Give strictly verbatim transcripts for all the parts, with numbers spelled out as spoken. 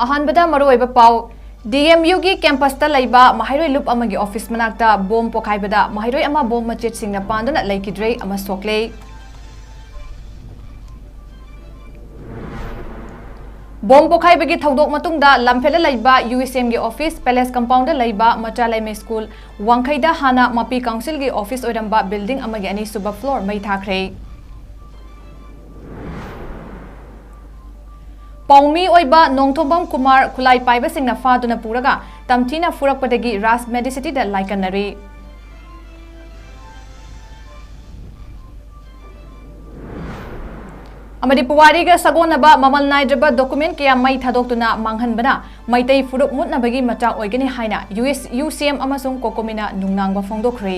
ꯑꯍꯥꯟꯕꯗ ꯃꯔꯨꯑꯣꯏꯕ ꯄꯥꯎ꯫ ꯗꯤ ꯑꯦꯝ ꯌꯨꯒꯤ campusꯇ ꯂꯩꯕ ꯃꯍꯩꯔꯣꯏ ꯂꯨꯞ ꯑꯃꯒꯤ office ꯃꯅꯥꯛꯇ bomb ꯄꯣꯈꯥꯏꯕꯗ ꯃꯍꯩꯔꯣꯏ ꯑꯃ bomb ꯃꯆꯦꯠꯁꯤꯡꯅ ꯄꯥꯟꯗꯨꯅ ꯂꯩꯈꯤꯗ꯭ꯔꯦ ꯑꯃ ꯁꯣꯛꯂꯦ꯫ Bomb ꯄꯣꯈꯥꯏꯕꯒꯤ ꯊꯧꯗꯣꯛ ꯃꯇꯨꯡꯗ ꯂꯝꯐꯦꯜꯗ ꯂꯩꯕ ꯌꯨ ꯑꯦꯁ ꯑꯦꯝꯒꯤ office, Palace compoundꯗ ꯂꯩꯕ ꯃꯆꯥ ꯂꯩꯃ school, ꯋꯥꯡꯈꯩꯗ ꯍꯥꯟꯅ ꯃꯄꯤ councilꯒꯤ office ꯑꯣꯏꯔꯝꯕ building ꯑꯃꯒꯤ ꯑꯅꯤꯁꯨꯕ floor ꯃꯩ ꯊꯥꯈ꯭ꯔꯦ꯫ ꯄꯥꯎꯃꯤ ꯑꯣꯏꯕ ꯅꯣꯡꯊꯣꯝꯕꯝ ꯀꯨꯃꯥꯔ ꯈꯨꯠꯂꯥꯏ ꯄꯥꯏꯕꯁꯤꯡꯅ ꯐꯥꯗꯨꯅ ꯄꯨꯔꯒ ꯇꯝꯊꯤꯅ ꯐꯨꯔꯛꯄꯗꯒꯤ ꯔꯥꯖ medicityꯗ ꯂꯥꯏꯀꯠꯅꯔꯤ꯫ ꯑꯃꯗꯤ ꯄꯨꯋꯥꯔꯤꯒ ꯁꯥꯒꯣꯟꯅꯕ ꯃꯃꯜ ꯅꯥꯏꯗ꯭ꯔꯕ document ꯀꯌꯥ ꯃꯩ ꯊꯥꯗꯣꯛꯇꯨꯅ ꯃꯥꯡꯍꯟꯕꯅ ꯃꯩꯇꯩ ꯐꯨꯔꯨꯞ ꯃꯨꯠꯅꯕꯒꯤ ꯃꯆꯥꯛ ꯑꯣꯏꯒꯅꯤ ꯍꯥꯏꯅ ꯌꯨ ꯑꯦꯁ, ꯌꯨ ꯁꯤ ꯑꯦꯝ ꯑꯃꯁꯨꯡ COCOMIꯅ ꯅꯨꯡꯅꯥꯡꯕ ꯐꯣꯡꯗꯣꯛꯈ꯭ꯔꯦ꯫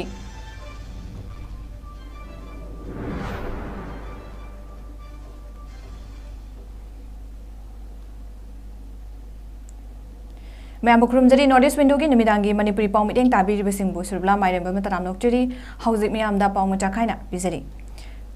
ꯃꯌꯥꯝꯕꯨ ꯈꯨꯔꯨꯝꯖꯔꯤ꯫ North East Windowꯒꯤ ꯅꯨꯃꯤꯗꯥꯡꯒꯤ ꯃꯅꯤꯄꯨꯔꯤ ꯄꯥꯎ ꯃꯤꯠꯌꯦꯡ ꯇꯥꯕꯤꯔꯤꯕꯁꯤꯡꯕꯨ ꯁꯨꯔꯕꯂꯥ ꯃꯥꯏꯔꯦꯝꯕ ꯃꯇꯅꯥꯝ ꯅꯣꯛꯆꯔꯤ꯫ ꯍꯧꯖꯤꯛ ꯃꯤꯌꯥꯝꯗ ꯄꯥꯎ ꯃꯆꯥ ꯈꯥꯏꯅ ꯄꯤꯖꯔꯤ꯫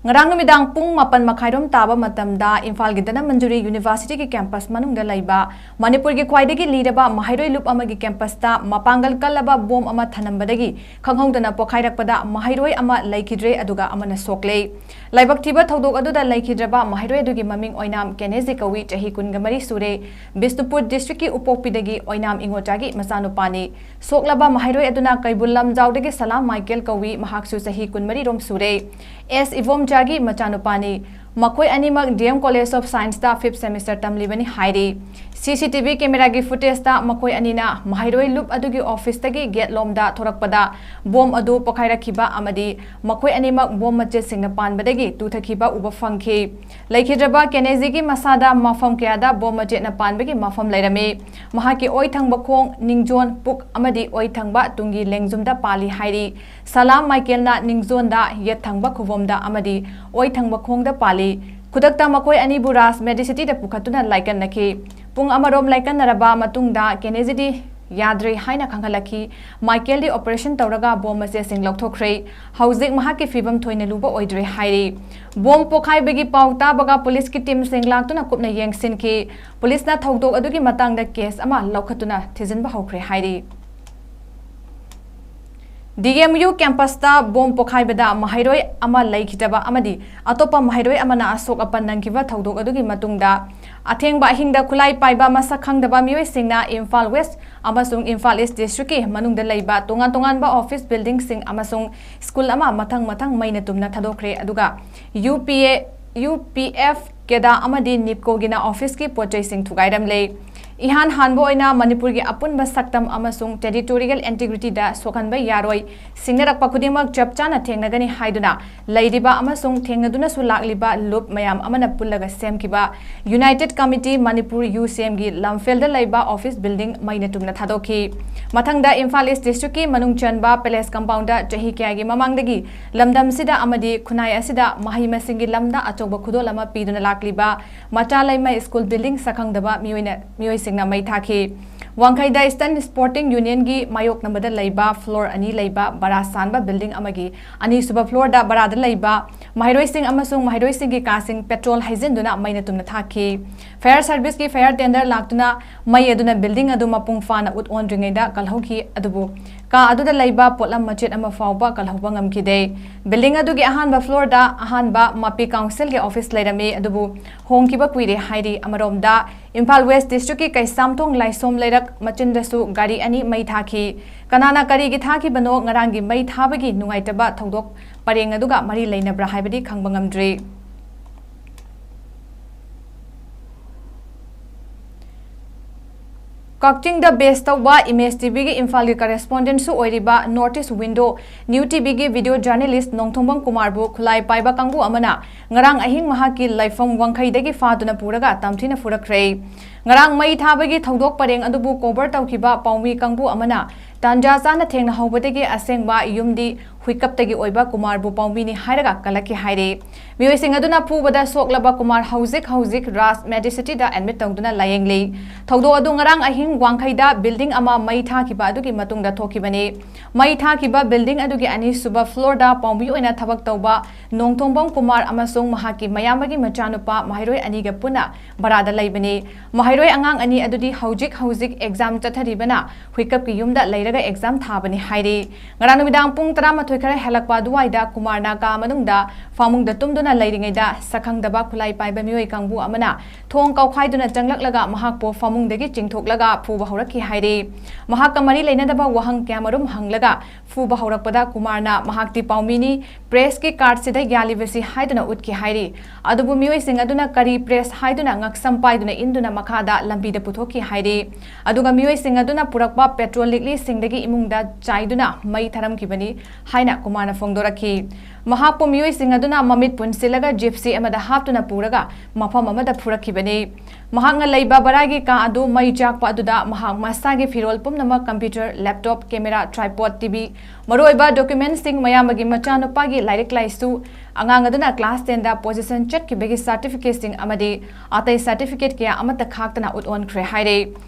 ꯉꯔꯥꯡ ꯅꯨꯃꯤꯗꯥꯡ ꯄꯨꯡ ꯃꯥꯄꯟ ꯃꯈꯥꯏꯔꯣꯝ ꯇꯥꯕ ꯃꯇꯝꯗ ꯏꯝꯐꯥꯜꯒꯤ ꯙꯅꯃꯟꯖꯨꯔꯤ Universityꯒꯤ campus ꯃꯅꯨꯡꯗ ꯂꯩꯕ ꯃꯅꯤꯄꯨꯔꯒꯤ ꯈ꯭ꯋꯥꯏꯗꯒꯤ ꯂꯤꯔꯕ ꯃꯍꯩꯔꯣꯏ ꯂꯨꯞ ꯑꯃꯒꯤ campusꯇ ꯃꯄꯥꯡꯒꯜ ꯀꯜꯂꯕ bomb ꯑꯃ ꯊꯅꯝꯕꯗꯒꯤ ꯈꯪꯍꯧꯗꯅ ꯄꯣꯈꯥꯏꯔꯛꯄꯗ ꯃꯍꯩꯔꯣꯏ ꯑꯃ ꯂꯩꯈꯤꯗ꯭ꯔꯦ, ꯑꯗꯨꯒ ꯑꯃꯅ ꯁꯣꯛꯂꯦ꯫ ꯂꯥꯏꯕꯛ ꯊꯤꯕ ꯊꯧꯗꯣꯛ ꯑꯗꯨꯗ ꯂꯩꯈꯤꯗ꯭ꯔꯕ ꯃꯍꯩꯔꯣꯏ ꯑꯗꯨꯒꯤ ꯃꯃꯤꯡ ꯑꯣꯏꯅꯥꯝ ꯀꯦꯅꯦꯖꯤ ꯀꯧꯏ, ꯆꯍꯤ ꯀꯨꯟꯒ ꯃꯔꯤ ꯁꯨꯔꯦ꯫ ꯕꯤꯁꯅꯨꯄꯨꯔ districtꯀꯤ ꯎꯄꯣꯛꯄꯤꯗꯒꯤ ꯑꯣꯏꯅꯥꯝ ꯏꯉꯣꯆꯥꯒꯤ ꯃꯆꯥꯅꯨꯄꯥꯅꯤ꯫ ꯁꯣꯛꯂꯕ ꯃꯍꯩꯔꯣꯏ ꯑꯗꯨꯅ ꯀꯩꯕꯨꯜ ꯂꯝꯖꯥꯎꯗꯒꯤ ꯁꯂꯥꯝ ꯃꯥꯏꯀꯦꯜ ꯀꯧꯏ, ꯃꯍꯥꯛꯁꯨ ꯆꯍꯤ ꯀꯨꯟꯃꯔꯤ ꯔꯣꯝ ꯁꯨꯔꯦ꯫ ꯑꯦꯁ ꯏꯕꯣꯝꯆꯥꯒꯤ ꯃꯆꯥꯅꯨꯄꯥꯅꯤ꯫ ꯃꯈꯣꯏ ꯑꯅꯤꯃꯛ D M College of Scienceꯇ fifth semester ꯇꯝꯂꯤꯕꯅꯤ ꯍꯥꯏꯔꯤ꯫ C C T V cameraꯒꯤ footageꯇ ꯃꯈꯣꯏ ꯑꯅꯤꯅ ꯃꯍꯩꯔꯣꯏ ꯂꯨꯞ ꯑꯗꯨꯒꯤ officeꯇꯒꯤ gate ꯂꯣꯝꯗ ꯊꯣꯔꯛꯄꯗ bomb ꯑꯗꯨ ꯄꯣꯈꯥꯏꯔꯛꯈꯤꯕ ꯑꯃꯗꯤ ꯃꯈꯣꯏ ꯑꯅꯤꯃꯛ bomb ꯃꯆꯦꯠꯁꯤꯡꯅ ꯄꯥꯟꯕꯗꯒꯤ ꯇꯨꯊꯈꯤꯕ ꯎꯕ ꯐꯪꯈꯤ꯫ ꯂꯩꯈꯤꯗ꯭ꯔꯕ ꯀꯦꯅꯦꯖꯤꯒꯤ ꯃꯁꯥꯗ ꯃꯐꯝ ꯀꯌꯥꯗ bomb ꯃꯆꯦꯠꯅ ꯄꯥꯟꯕꯒꯤ ꯃꯐꯝ ꯂꯩꯔꯝꯃꯤ꯫ ꯃꯍꯥꯛꯀꯤ ꯑꯣꯏ ꯊꯪꯕ ꯈꯣꯡ, ꯅꯤꯡꯖꯣꯟ, ꯄꯨꯛ ꯑꯃꯗꯤ ꯑꯣꯏ ꯊꯪꯕ ꯇꯨꯡꯒꯤ ꯂꯦꯡꯖꯨꯝꯗ ꯄꯥꯜꯂꯤ ꯍꯥꯏꯔꯤ꯫ ꯁꯂꯥꯝ ꯃꯥꯏꯀꯦꯜꯅ ꯅꯤꯡꯖꯣꯟꯗ, ꯌꯦꯠ ꯊꯪꯕ ꯈꯨꯕꯣꯝꯗ ꯑꯃꯗꯤ ꯑꯣꯏ ꯊꯪꯕ ꯈꯣꯡꯗ ꯄꯥꯜꯂꯤ꯫ ꯈꯨꯗꯛꯇ ꯃꯈꯣꯏ ꯑꯅꯤꯕꯨ ꯔꯥꯖ medicityꯗ ꯄꯨꯈꯠꯇꯨꯅ ꯂꯥꯏꯀꯠꯅꯈꯤ꯫ ꯄꯨꯡ ꯑꯃꯔꯣꯝ ꯂꯥꯏꯀꯠꯅꯔꯕ ꯃꯇꯨꯡꯗ ꯀꯦꯅꯦꯖꯤꯗꯤ ꯌꯥꯗ꯭ꯔꯦ ꯍꯥꯏꯅ ꯈꯪꯍꯜꯂꯛꯈꯤ꯫ ꯃꯥꯏꯀꯦꯜꯗꯤ operation ꯇꯧꯔꯒ ꯕꯣꯝ ꯑꯁꯦꯁꯤꯡ ꯂꯧꯊꯣꯛꯈ꯭ꯔꯦ꯫ ꯍꯧꯖꯤꯛ ꯃꯍꯥꯛꯀꯤ ꯐꯤꯕꯝ ꯊꯣꯏꯅ ꯂꯨꯕ ꯑꯣꯏꯗ꯭ꯔꯦ ꯍꯥꯏꯔꯤ꯫ ꯕꯣꯝ ꯄꯣꯈꯥꯏꯕꯒꯤ ꯄꯥꯎ ꯇꯥꯕꯒ ꯄꯨꯂꯤꯁꯀꯤ ꯇꯤꯝꯁꯤꯡ ꯂꯥꯛꯇꯨꯅ ꯀꯨꯞꯅ ꯌꯦꯡꯁꯤꯟꯈꯤ꯫ ꯄꯨꯂꯤꯁꯅ ꯊꯧꯗꯣꯛ ꯑꯗꯨꯒꯤ ꯃꯇꯥꯡꯗ ꯀꯦꯁ ꯑꯃ ꯂꯧꯈꯠꯇꯨꯅ ꯊꯤꯖꯤꯟꯕ ꯍꯧꯈ꯭ꯔꯦ ꯍꯥꯏꯔꯤ꯫ ꯗꯤ ꯑꯦꯝ ꯌꯨ ꯀꯦꯝꯄꯁꯇ ꯕꯣꯝ ꯄꯣꯈꯥꯏꯕꯗ ꯃꯍꯩꯔꯣꯏ ꯑꯃ ꯂꯩꯈꯤꯗꯕ ꯑꯃꯗꯤ ꯑꯇꯣꯞꯄ ꯃꯍꯩꯔꯣꯏ ꯑꯃꯅ ꯑꯁꯣꯛ ꯑꯄꯟ ꯅꯪꯈꯤꯕ ꯊꯧꯗꯣꯛ ꯑꯗꯨꯒꯤ ꯃꯇꯨꯡꯗ, ꯑꯊꯦꯡꯕ ꯑꯍꯤꯡꯗ ꯈꯨꯠꯂꯥꯏ ꯄꯥꯏꯕ ꯃꯁꯛ ꯈꯪꯗꯕ ꯃꯤꯑꯣꯏꯁꯤꯡꯅ ꯏꯝꯐꯥꯜ ꯋꯦꯁ ꯑꯃꯁꯨꯡ ꯏꯝꯐꯥꯜ ꯏꯁ ꯗꯤꯁꯇ꯭ꯔꯤꯛꯀꯤ ꯃꯅꯨꯡꯗ ꯂꯩꯕ ꯇꯣꯉꯥꯟ ꯇꯣꯉꯥꯟꯕ ꯑꯣꯐꯤꯁ ꯕꯤꯜꯗꯤꯡꯁꯤꯡ ꯑꯃꯁꯨꯡ ꯁ꯭ꯀꯨꯜ ꯑꯃ ꯃꯊꯪ ꯃꯊꯪ ꯃꯩꯅ ꯇꯨꯝꯅ ꯊꯥꯗꯣꯛꯈ꯭ꯔꯦ꯫ ꯑꯗꯨꯒ ꯌꯨ ꯄꯤ ꯑꯦ, ꯌꯨ ꯄꯤ ꯑꯦꯐ ꯀꯦꯗꯥ ꯑꯃꯗꯤ ꯅꯤꯞꯀꯣꯒꯤꯅ ꯑꯣꯐꯤꯁꯀꯤ ꯄꯣꯠ ꯆꯩꯁꯤꯡ ꯊꯨꯒꯥꯏꯔꯝꯂꯦ꯫ ꯏꯍꯥꯟ ꯍꯥꯟꯕ ꯑꯣꯏꯅ ꯃꯅꯤꯄꯨꯔꯒꯤ ꯑꯄꯨꯟꯕ ꯁꯛꯇꯝ ꯑꯃꯁꯨꯡ territorial integrityꯗ ꯁꯣꯛꯍꯟꯕ ꯌꯥꯔꯣꯏ꯫ ꯁꯤꯡꯅꯔꯛꯄ ꯈꯨꯗꯤꯡꯃꯛ ꯆꯞ ꯆꯥꯅ ꯊꯦꯡꯅꯒꯅꯤ ꯍꯥꯏꯗꯨꯅ ꯂꯩꯔꯤꯕ ꯑꯃꯁꯨꯡ ꯊꯦꯡꯅꯗꯨꯅꯁꯨ ꯂꯥꯛꯂꯤꯕ ꯂꯨꯞ ꯃꯌꯥꯝ ꯑꯃꯅ ꯄꯨꯜꯂꯒ ꯁꯦꯝꯈꯤꯕ United Committee Manipur, ꯌꯨ ꯁꯤ ꯑꯦꯝꯒꯤ ꯂꯝꯐꯦꯜꯗ ꯂꯩꯕ ꯑꯣꯐꯤꯁ ꯕꯤꯜꯗꯤꯡ ꯃꯩꯅ ꯇꯨꯝꯅ ꯊꯥꯗꯣꯛꯈꯤ꯫ ꯃꯊꯪꯗ ꯏꯝꯐꯥꯜ ꯏꯁ ꯗꯤꯁꯇ꯭ꯔꯤꯛꯀꯤ ꯃꯅꯨꯡ ꯆꯟꯕ ꯄꯦꯂꯦꯁ ꯀꯝꯄꯥꯎꯟꯗ ꯆꯍꯤ ꯀꯌꯥꯒꯤ ꯃꯃꯥꯡꯗꯒꯤ ꯂꯝꯗꯝꯁꯤꯗ ꯑꯃꯗꯤ ꯈꯨꯟꯅꯥꯏ ꯑꯁꯤꯗ ꯃꯍꯩ ꯃꯁꯤꯡꯒꯤ ꯂꯝꯗ ꯑꯆꯧꯕ ꯈꯨꯗꯣꯜ ꯑꯃ ꯄꯤꯗꯨꯅ ꯂꯥꯛꯂꯤꯕ ꯃꯆꯥ ꯂꯩꯃ ꯁ꯭ꯀꯨꯜ ꯕꯤꯜꯗꯤꯡ ꯁꯛꯈꯪꯗꯕ ꯃꯤꯑꯣꯏꯅ, ꯃꯤꯑꯣꯏꯁꯤꯡꯅ ꯃꯩ ꯊꯥꯈꯤ꯫ ꯋꯥꯡꯈꯩꯗ Eastern Sporting Unionꯒꯤ ꯃꯥꯌꯣꯛꯅꯕꯗ ꯂꯩꯕ floor ꯑꯅꯤ ꯂꯩꯕ ꯕꯔꯥ ꯁꯥꯟꯕ ꯕꯤꯜꯗꯤꯡ ꯑꯃꯒꯤ ꯑꯅꯤꯁꯨꯕ floorꯗ ꯕꯔꯥꯗ ꯂꯩꯕ ꯃꯍꯩꯔꯣꯏꯁꯤꯡ ꯑꯃꯁꯨꯡ ꯃꯍꯩꯔꯣꯏꯁꯤꯡꯒꯤ ꯀꯥꯁꯤꯡ petrol ꯍꯩꯖꯤꯟꯗꯨꯅ ꯃꯩꯅ ꯇꯨꯝꯅ ꯊꯥꯈꯤ꯫ Fire serviceꯀꯤ fire tender ꯂꯥꯛꯇꯨꯅ ꯃꯩ ꯑꯗꯨꯅ ꯕꯤꯜꯗꯤꯡ ꯑꯗꯨ ꯃꯄꯨꯡ ꯐꯥꯅ ꯎꯠ ꯑꯣꯟꯗ꯭ꯔꯤꯉꯩꯗ ꯀꯜꯍꯧꯈꯤ, ꯑꯗꯨꯕꯨ ꯀꯥ ꯑꯗꯨꯗ ꯂꯩꯕ ꯄꯣꯠꯂꯝ ꯃꯆꯦꯠ ꯑꯃ ꯐꯥꯎꯕ ꯀꯜꯍꯧꯕ ꯉꯝꯈꯤꯗꯦ꯫ ꯕꯤꯜꯗꯤꯡ ꯑꯗꯨꯒꯤ ꯑꯍꯥꯟꯕ floorꯗ ꯑꯍꯥꯟꯕ ꯃꯄꯤ ꯀꯥꯎꯟꯁꯤꯜꯒꯤ ꯑꯣꯐꯤꯁ ꯂꯩꯔꯝꯃꯤ, ꯑꯗꯨꯕꯨ ꯍꯣꯡꯈꯤꯕ ꯀꯨꯏꯔꯦ ꯍꯥꯏꯔꯤ꯫ ꯑꯃꯔꯣꯝꯗ, ꯏꯝꯐꯥꯜ ꯋꯦꯁ ꯗꯤꯁꯇ꯭ꯔꯤꯛꯀꯤ ꯀꯩꯁꯥꯝꯊꯣꯡ ꯂꯥꯏꯁꯣꯝ ꯂꯩꯔꯛ ꯃꯆꯤꯟꯗꯁꯨ ꯒꯥꯔꯤ ꯑꯅꯤ ꯃꯩ ꯊꯥꯈꯤ꯫ ꯀꯅꯥꯅ ꯀꯔꯤꯒꯤ ꯊꯥꯈꯤꯕꯅꯣ, ꯉꯔꯥꯡꯒꯤ ꯃꯩ ꯊꯥꯕꯒꯤ ꯅꯨꯡꯉꯥꯏꯇꯕ ꯊꯧꯗꯣꯛ ꯄꯔꯦꯡ ꯑꯗꯨꯒ ꯃꯔꯤ ꯂꯩꯅꯕ꯭ꯔꯥ ꯍꯥꯏꯕꯗꯤ ꯈꯪꯕ ꯉꯝꯗ꯭ꯔꯤ꯫ ꯀꯛꯆꯤꯡꯗ base ꯇꯧꯕ Image TVꯒꯤ ꯏꯝꯐꯥꯜꯒꯤ correspondentꯁꯨ ꯑꯣꯏꯔꯤꯕ North East Window New TVꯒꯤ video journalist Nongthombam ꯀꯨꯃꯥꯔꯕꯨ ꯈꯨꯠꯂꯥꯏ ꯄꯥꯏꯕ ꯀꯥꯡꯕꯨ ꯑꯃꯅ ꯉꯔꯥꯡ ꯑꯍꯤꯡ ꯃꯍꯥꯛꯀꯤ ꯂꯩꯐꯝ ꯋꯥꯡꯈꯩꯗꯒꯤ ꯐꯥꯗꯨꯅ ꯄꯨꯔꯒ ꯇꯝꯊꯤꯅ ꯐꯨꯔꯛꯈ꯭ꯔꯦ꯫ ꯉꯔꯥꯡ ꯃꯩ ꯊꯥꯕꯒꯤ ꯊꯧꯗꯣꯛ ꯄꯔꯦꯡ ꯑꯗꯨꯕꯨ cover ꯇꯧꯈꯤꯕ ꯄꯥꯎꯃꯤ ꯀꯥꯡꯕꯨ ꯑꯃꯅ ꯇꯥꯟꯖꯥ ꯆꯥꯅ ꯊꯦꯡꯅꯍꯧꯕꯗꯒꯤ ꯑꯁꯦꯡꯕ ꯌꯨꯝꯗꯤ ꯍꯨꯏꯀꯞꯇꯒꯤ ꯑꯣꯏꯕ ꯀꯨꯃꯥꯔꯕꯨ ꯄꯥꯎꯃꯤꯅꯤ ꯍꯥꯏꯔꯒ ꯀꯜꯂꯛꯈꯤ ꯍꯥꯏꯔꯤ꯫ ꯃꯤꯑꯣꯏꯁꯤꯡ ꯑꯗꯨꯅ ꯐꯨꯕꯗ ꯁꯣꯛꯂꯕ ꯀꯨꯃꯥꯔ ꯍꯧꯖꯤꯛ ꯍꯧꯖꯤꯛ ꯔꯥꯖ ꯃꯦꯗꯤꯁꯤꯇꯤꯗ ꯑꯦꯗꯃꯤꯠ ꯇꯧꯗꯨꯅ ꯂꯥꯌꯦꯡꯂꯤ꯫ ꯊꯧꯗꯣꯛ ꯑꯗꯨ ꯉꯔꯥꯡ ꯑꯍꯤꯡ ꯋꯥꯡꯈꯩꯗ ꯕꯤꯜꯗꯤꯡ ꯑꯃ ꯃꯩ ꯊꯥꯈꯤꯕ ꯑꯗꯨꯒꯤ ꯃꯇꯨꯡꯗ ꯊꯣꯛꯈꯤꯕꯅꯤ꯫ ꯃꯩ ꯊꯥꯈꯤꯕ ꯕꯤꯜꯗꯤꯡ ꯑꯗꯨꯒꯤ ꯑꯅꯤꯁꯨꯕ ꯐ꯭ꯂꯣꯔꯗ ꯄꯥꯎꯃꯤ ꯑꯣꯏꯅ ꯊꯕꯛ ꯇꯧꯕ ꯅꯣꯡꯊꯣꯡꯕꯝ ꯀꯨꯃꯥꯔ ꯑꯃꯁꯨꯡ ꯃꯍꯥꯛꯀꯤ ꯃꯌꯥꯝꯕꯒꯤ ꯃꯆꯥꯅꯨꯄꯥ ꯃꯍꯩꯔꯣꯏ ꯑꯅꯤꯒ ꯄꯨꯟꯅ ꯚꯔꯥꯗ ꯂꯩꯕꯅꯤ꯫ ꯃꯍꯩꯔꯣꯏ ꯑꯉꯥꯡ ꯑꯅꯤ ꯑꯗꯨꯗꯤ ꯍꯧꯖꯤꯛ ꯍꯧꯖꯤꯛ ꯑꯦꯛꯖꯥꯝ ꯆꯠꯊꯔꯤꯕꯅ ꯍꯨꯏꯀꯞꯀꯤ ꯌꯨꯝꯗ ꯂꯩꯔꯒ ꯑꯦꯛꯖꯥꯝ ꯊꯥꯕꯅꯤ ꯍꯥꯏꯔꯤ꯫ ꯉꯔꯥꯡ ꯅꯨꯃꯤꯗꯥꯡ ꯄꯨꯡ ꯇꯔꯥꯃꯥꯊꯣꯏ ꯈꯔ ꯍꯦꯜꯂꯛꯄ ꯑꯗꯨꯋꯥꯏꯗ ꯀꯨꯃꯥꯔꯅ ꯀꯥ ꯃꯅꯨꯡꯗ ꯐꯃꯨꯡꯗ ꯇꯨꯝꯗꯨꯅ ꯂꯩꯔꯤꯉꯩꯗ ꯁꯛꯈꯪꯗꯕ ꯈꯨꯠꯂꯥꯏ ꯄꯥꯏꯕ ꯃꯤꯑꯣꯏ ꯀꯥꯡꯕꯨ ꯑꯃꯅ ꯊꯣꯡ ꯀꯥꯎꯈꯥꯏꯗꯨꯅ ꯆꯪꯂꯛꯂꯒ ꯃꯍꯥꯛꯄꯨ ꯐꯃꯨꯡꯗꯒꯤ ꯆꯤꯡꯊꯣꯛꯂꯒ ꯐꯨꯕ ꯍꯧꯔꯛꯈꯤ ꯍꯥꯏꯔꯤ꯫ ꯃꯍꯥꯛꯀ ꯃꯔꯤ ꯂꯩꯅꯗꯕ ꯋꯥꯍꯪ ꯀꯌꯥꯃꯔꯨꯝ ꯍꯪꯂꯒ ꯐꯨꯕ ꯍꯧꯔꯛꯄꯗ ꯀꯨꯃꯥꯔꯅ ꯃꯍꯥꯛꯇꯤ ꯄꯥꯎꯃꯤꯅꯤ, ꯄ꯭ꯔꯦꯁꯀꯤ ꯀꯥꯔꯗꯁꯤꯗ ꯌꯥꯜꯂꯤꯕꯁꯤ ꯍꯥꯏꯗꯨꯅ ꯎꯠꯈꯤ ꯍꯥꯏꯔꯤ꯫ ꯑꯗꯨꯕꯨ ꯃꯤꯑꯣꯏꯁꯤꯡ ꯑꯗꯨꯅ ꯀꯔꯤ ꯄ꯭ꯔꯦꯁ ꯍꯥꯏꯗꯨꯅ ꯉꯛꯁꯝ ꯄꯥꯏꯗꯨꯅ ꯏꯟꯗꯨꯅ ꯃꯈꯥꯗ ꯂꯝꯕꯤꯗ ꯄꯨꯊꯣꯛꯈꯤ ꯍꯥꯏꯔꯤ꯫ ꯑꯗꯨꯒ ꯃꯤꯑꯣꯏꯁꯤꯡ ꯑꯗꯨꯅ ꯄꯨꯔꯛꯄ ꯄꯦꯇ꯭ꯔꯣꯜ ꯂꯤꯛꯂꯤꯁꯤꯡꯗꯒꯤ ꯏꯃꯨꯡꯗ ꯆꯥꯏꯗꯨꯅ ꯃꯩ ꯊꯔꯝꯈꯤꯕꯅꯤ ꯍꯥꯏꯅ ꯀꯨꯃꯥꯔꯅ ꯐꯣꯡꯗꯣꯔꯛꯈꯤ꯫ ꯃꯍꯥꯛꯄꯨ ꯃꯤꯑꯣꯏꯁꯤꯡ ꯑꯗꯨꯅ ꯃꯃꯤꯠ ꯄꯨꯟꯁꯤꯜꯂꯒ ꯖꯤꯞꯁꯤ ꯑꯃꯗ ꯍꯥꯞꯇꯨꯅ ꯄꯨꯔꯒ ꯃꯐꯝ ꯑꯃꯗ ꯐꯨꯔꯛꯈꯤꯕꯅꯤ꯫ ꯃꯍꯥꯛꯅ ꯂꯩꯕ ꯕꯔꯥꯒꯤ ꯀꯥ ꯑꯗꯨ ꯃꯩ ꯆꯥꯛꯄ ꯑꯗꯨꯗ ꯃꯍꯥꯛ ꯃꯁꯥꯒꯤ ꯐꯤꯔꯣꯜ ꯄꯨꯝꯅꯃꯛ, ꯀꯝꯄ꯭ꯌꯨꯇꯔ, ꯂꯦꯞꯇꯣꯞ, ꯀꯦꯃꯦꯔꯥ, ꯇ꯭ꯔꯥꯏꯄꯣꯗ, ꯇꯤꯚꯤ, ꯃꯔꯨꯑꯣꯏꯕ ꯗꯣꯀ꯭ꯌꯨꯃꯦꯟꯠꯁꯤꯡ, ꯃꯌꯥꯝꯕꯒꯤ ꯃꯆꯥꯅꯨꯄꯥꯒꯤ ꯂꯥꯏꯔꯤꯛ ꯂꯥꯏꯁꯨ, ꯑꯉꯥꯡ ꯑꯗꯨꯅ ꯀ꯭ꯂꯥꯁ ꯇꯦꯟꯗ ꯄꯣꯖꯤꯁꯟ ꯆꯠꯈꯤꯕꯒꯤ ꯁꯥꯔꯇꯤꯐꯤꯀꯦꯠꯁꯤꯡ ꯑꯃꯗꯤ ꯑꯇꯩ ꯁꯥꯔꯇꯤꯐꯤꯀꯦꯠ ꯀꯌꯥ ꯑꯃꯠꯇ ꯈꯥꯛꯇꯅ ꯎꯠ ꯑꯣꯟꯈ꯭ꯔꯦ ꯍꯥꯏꯔꯦ꯫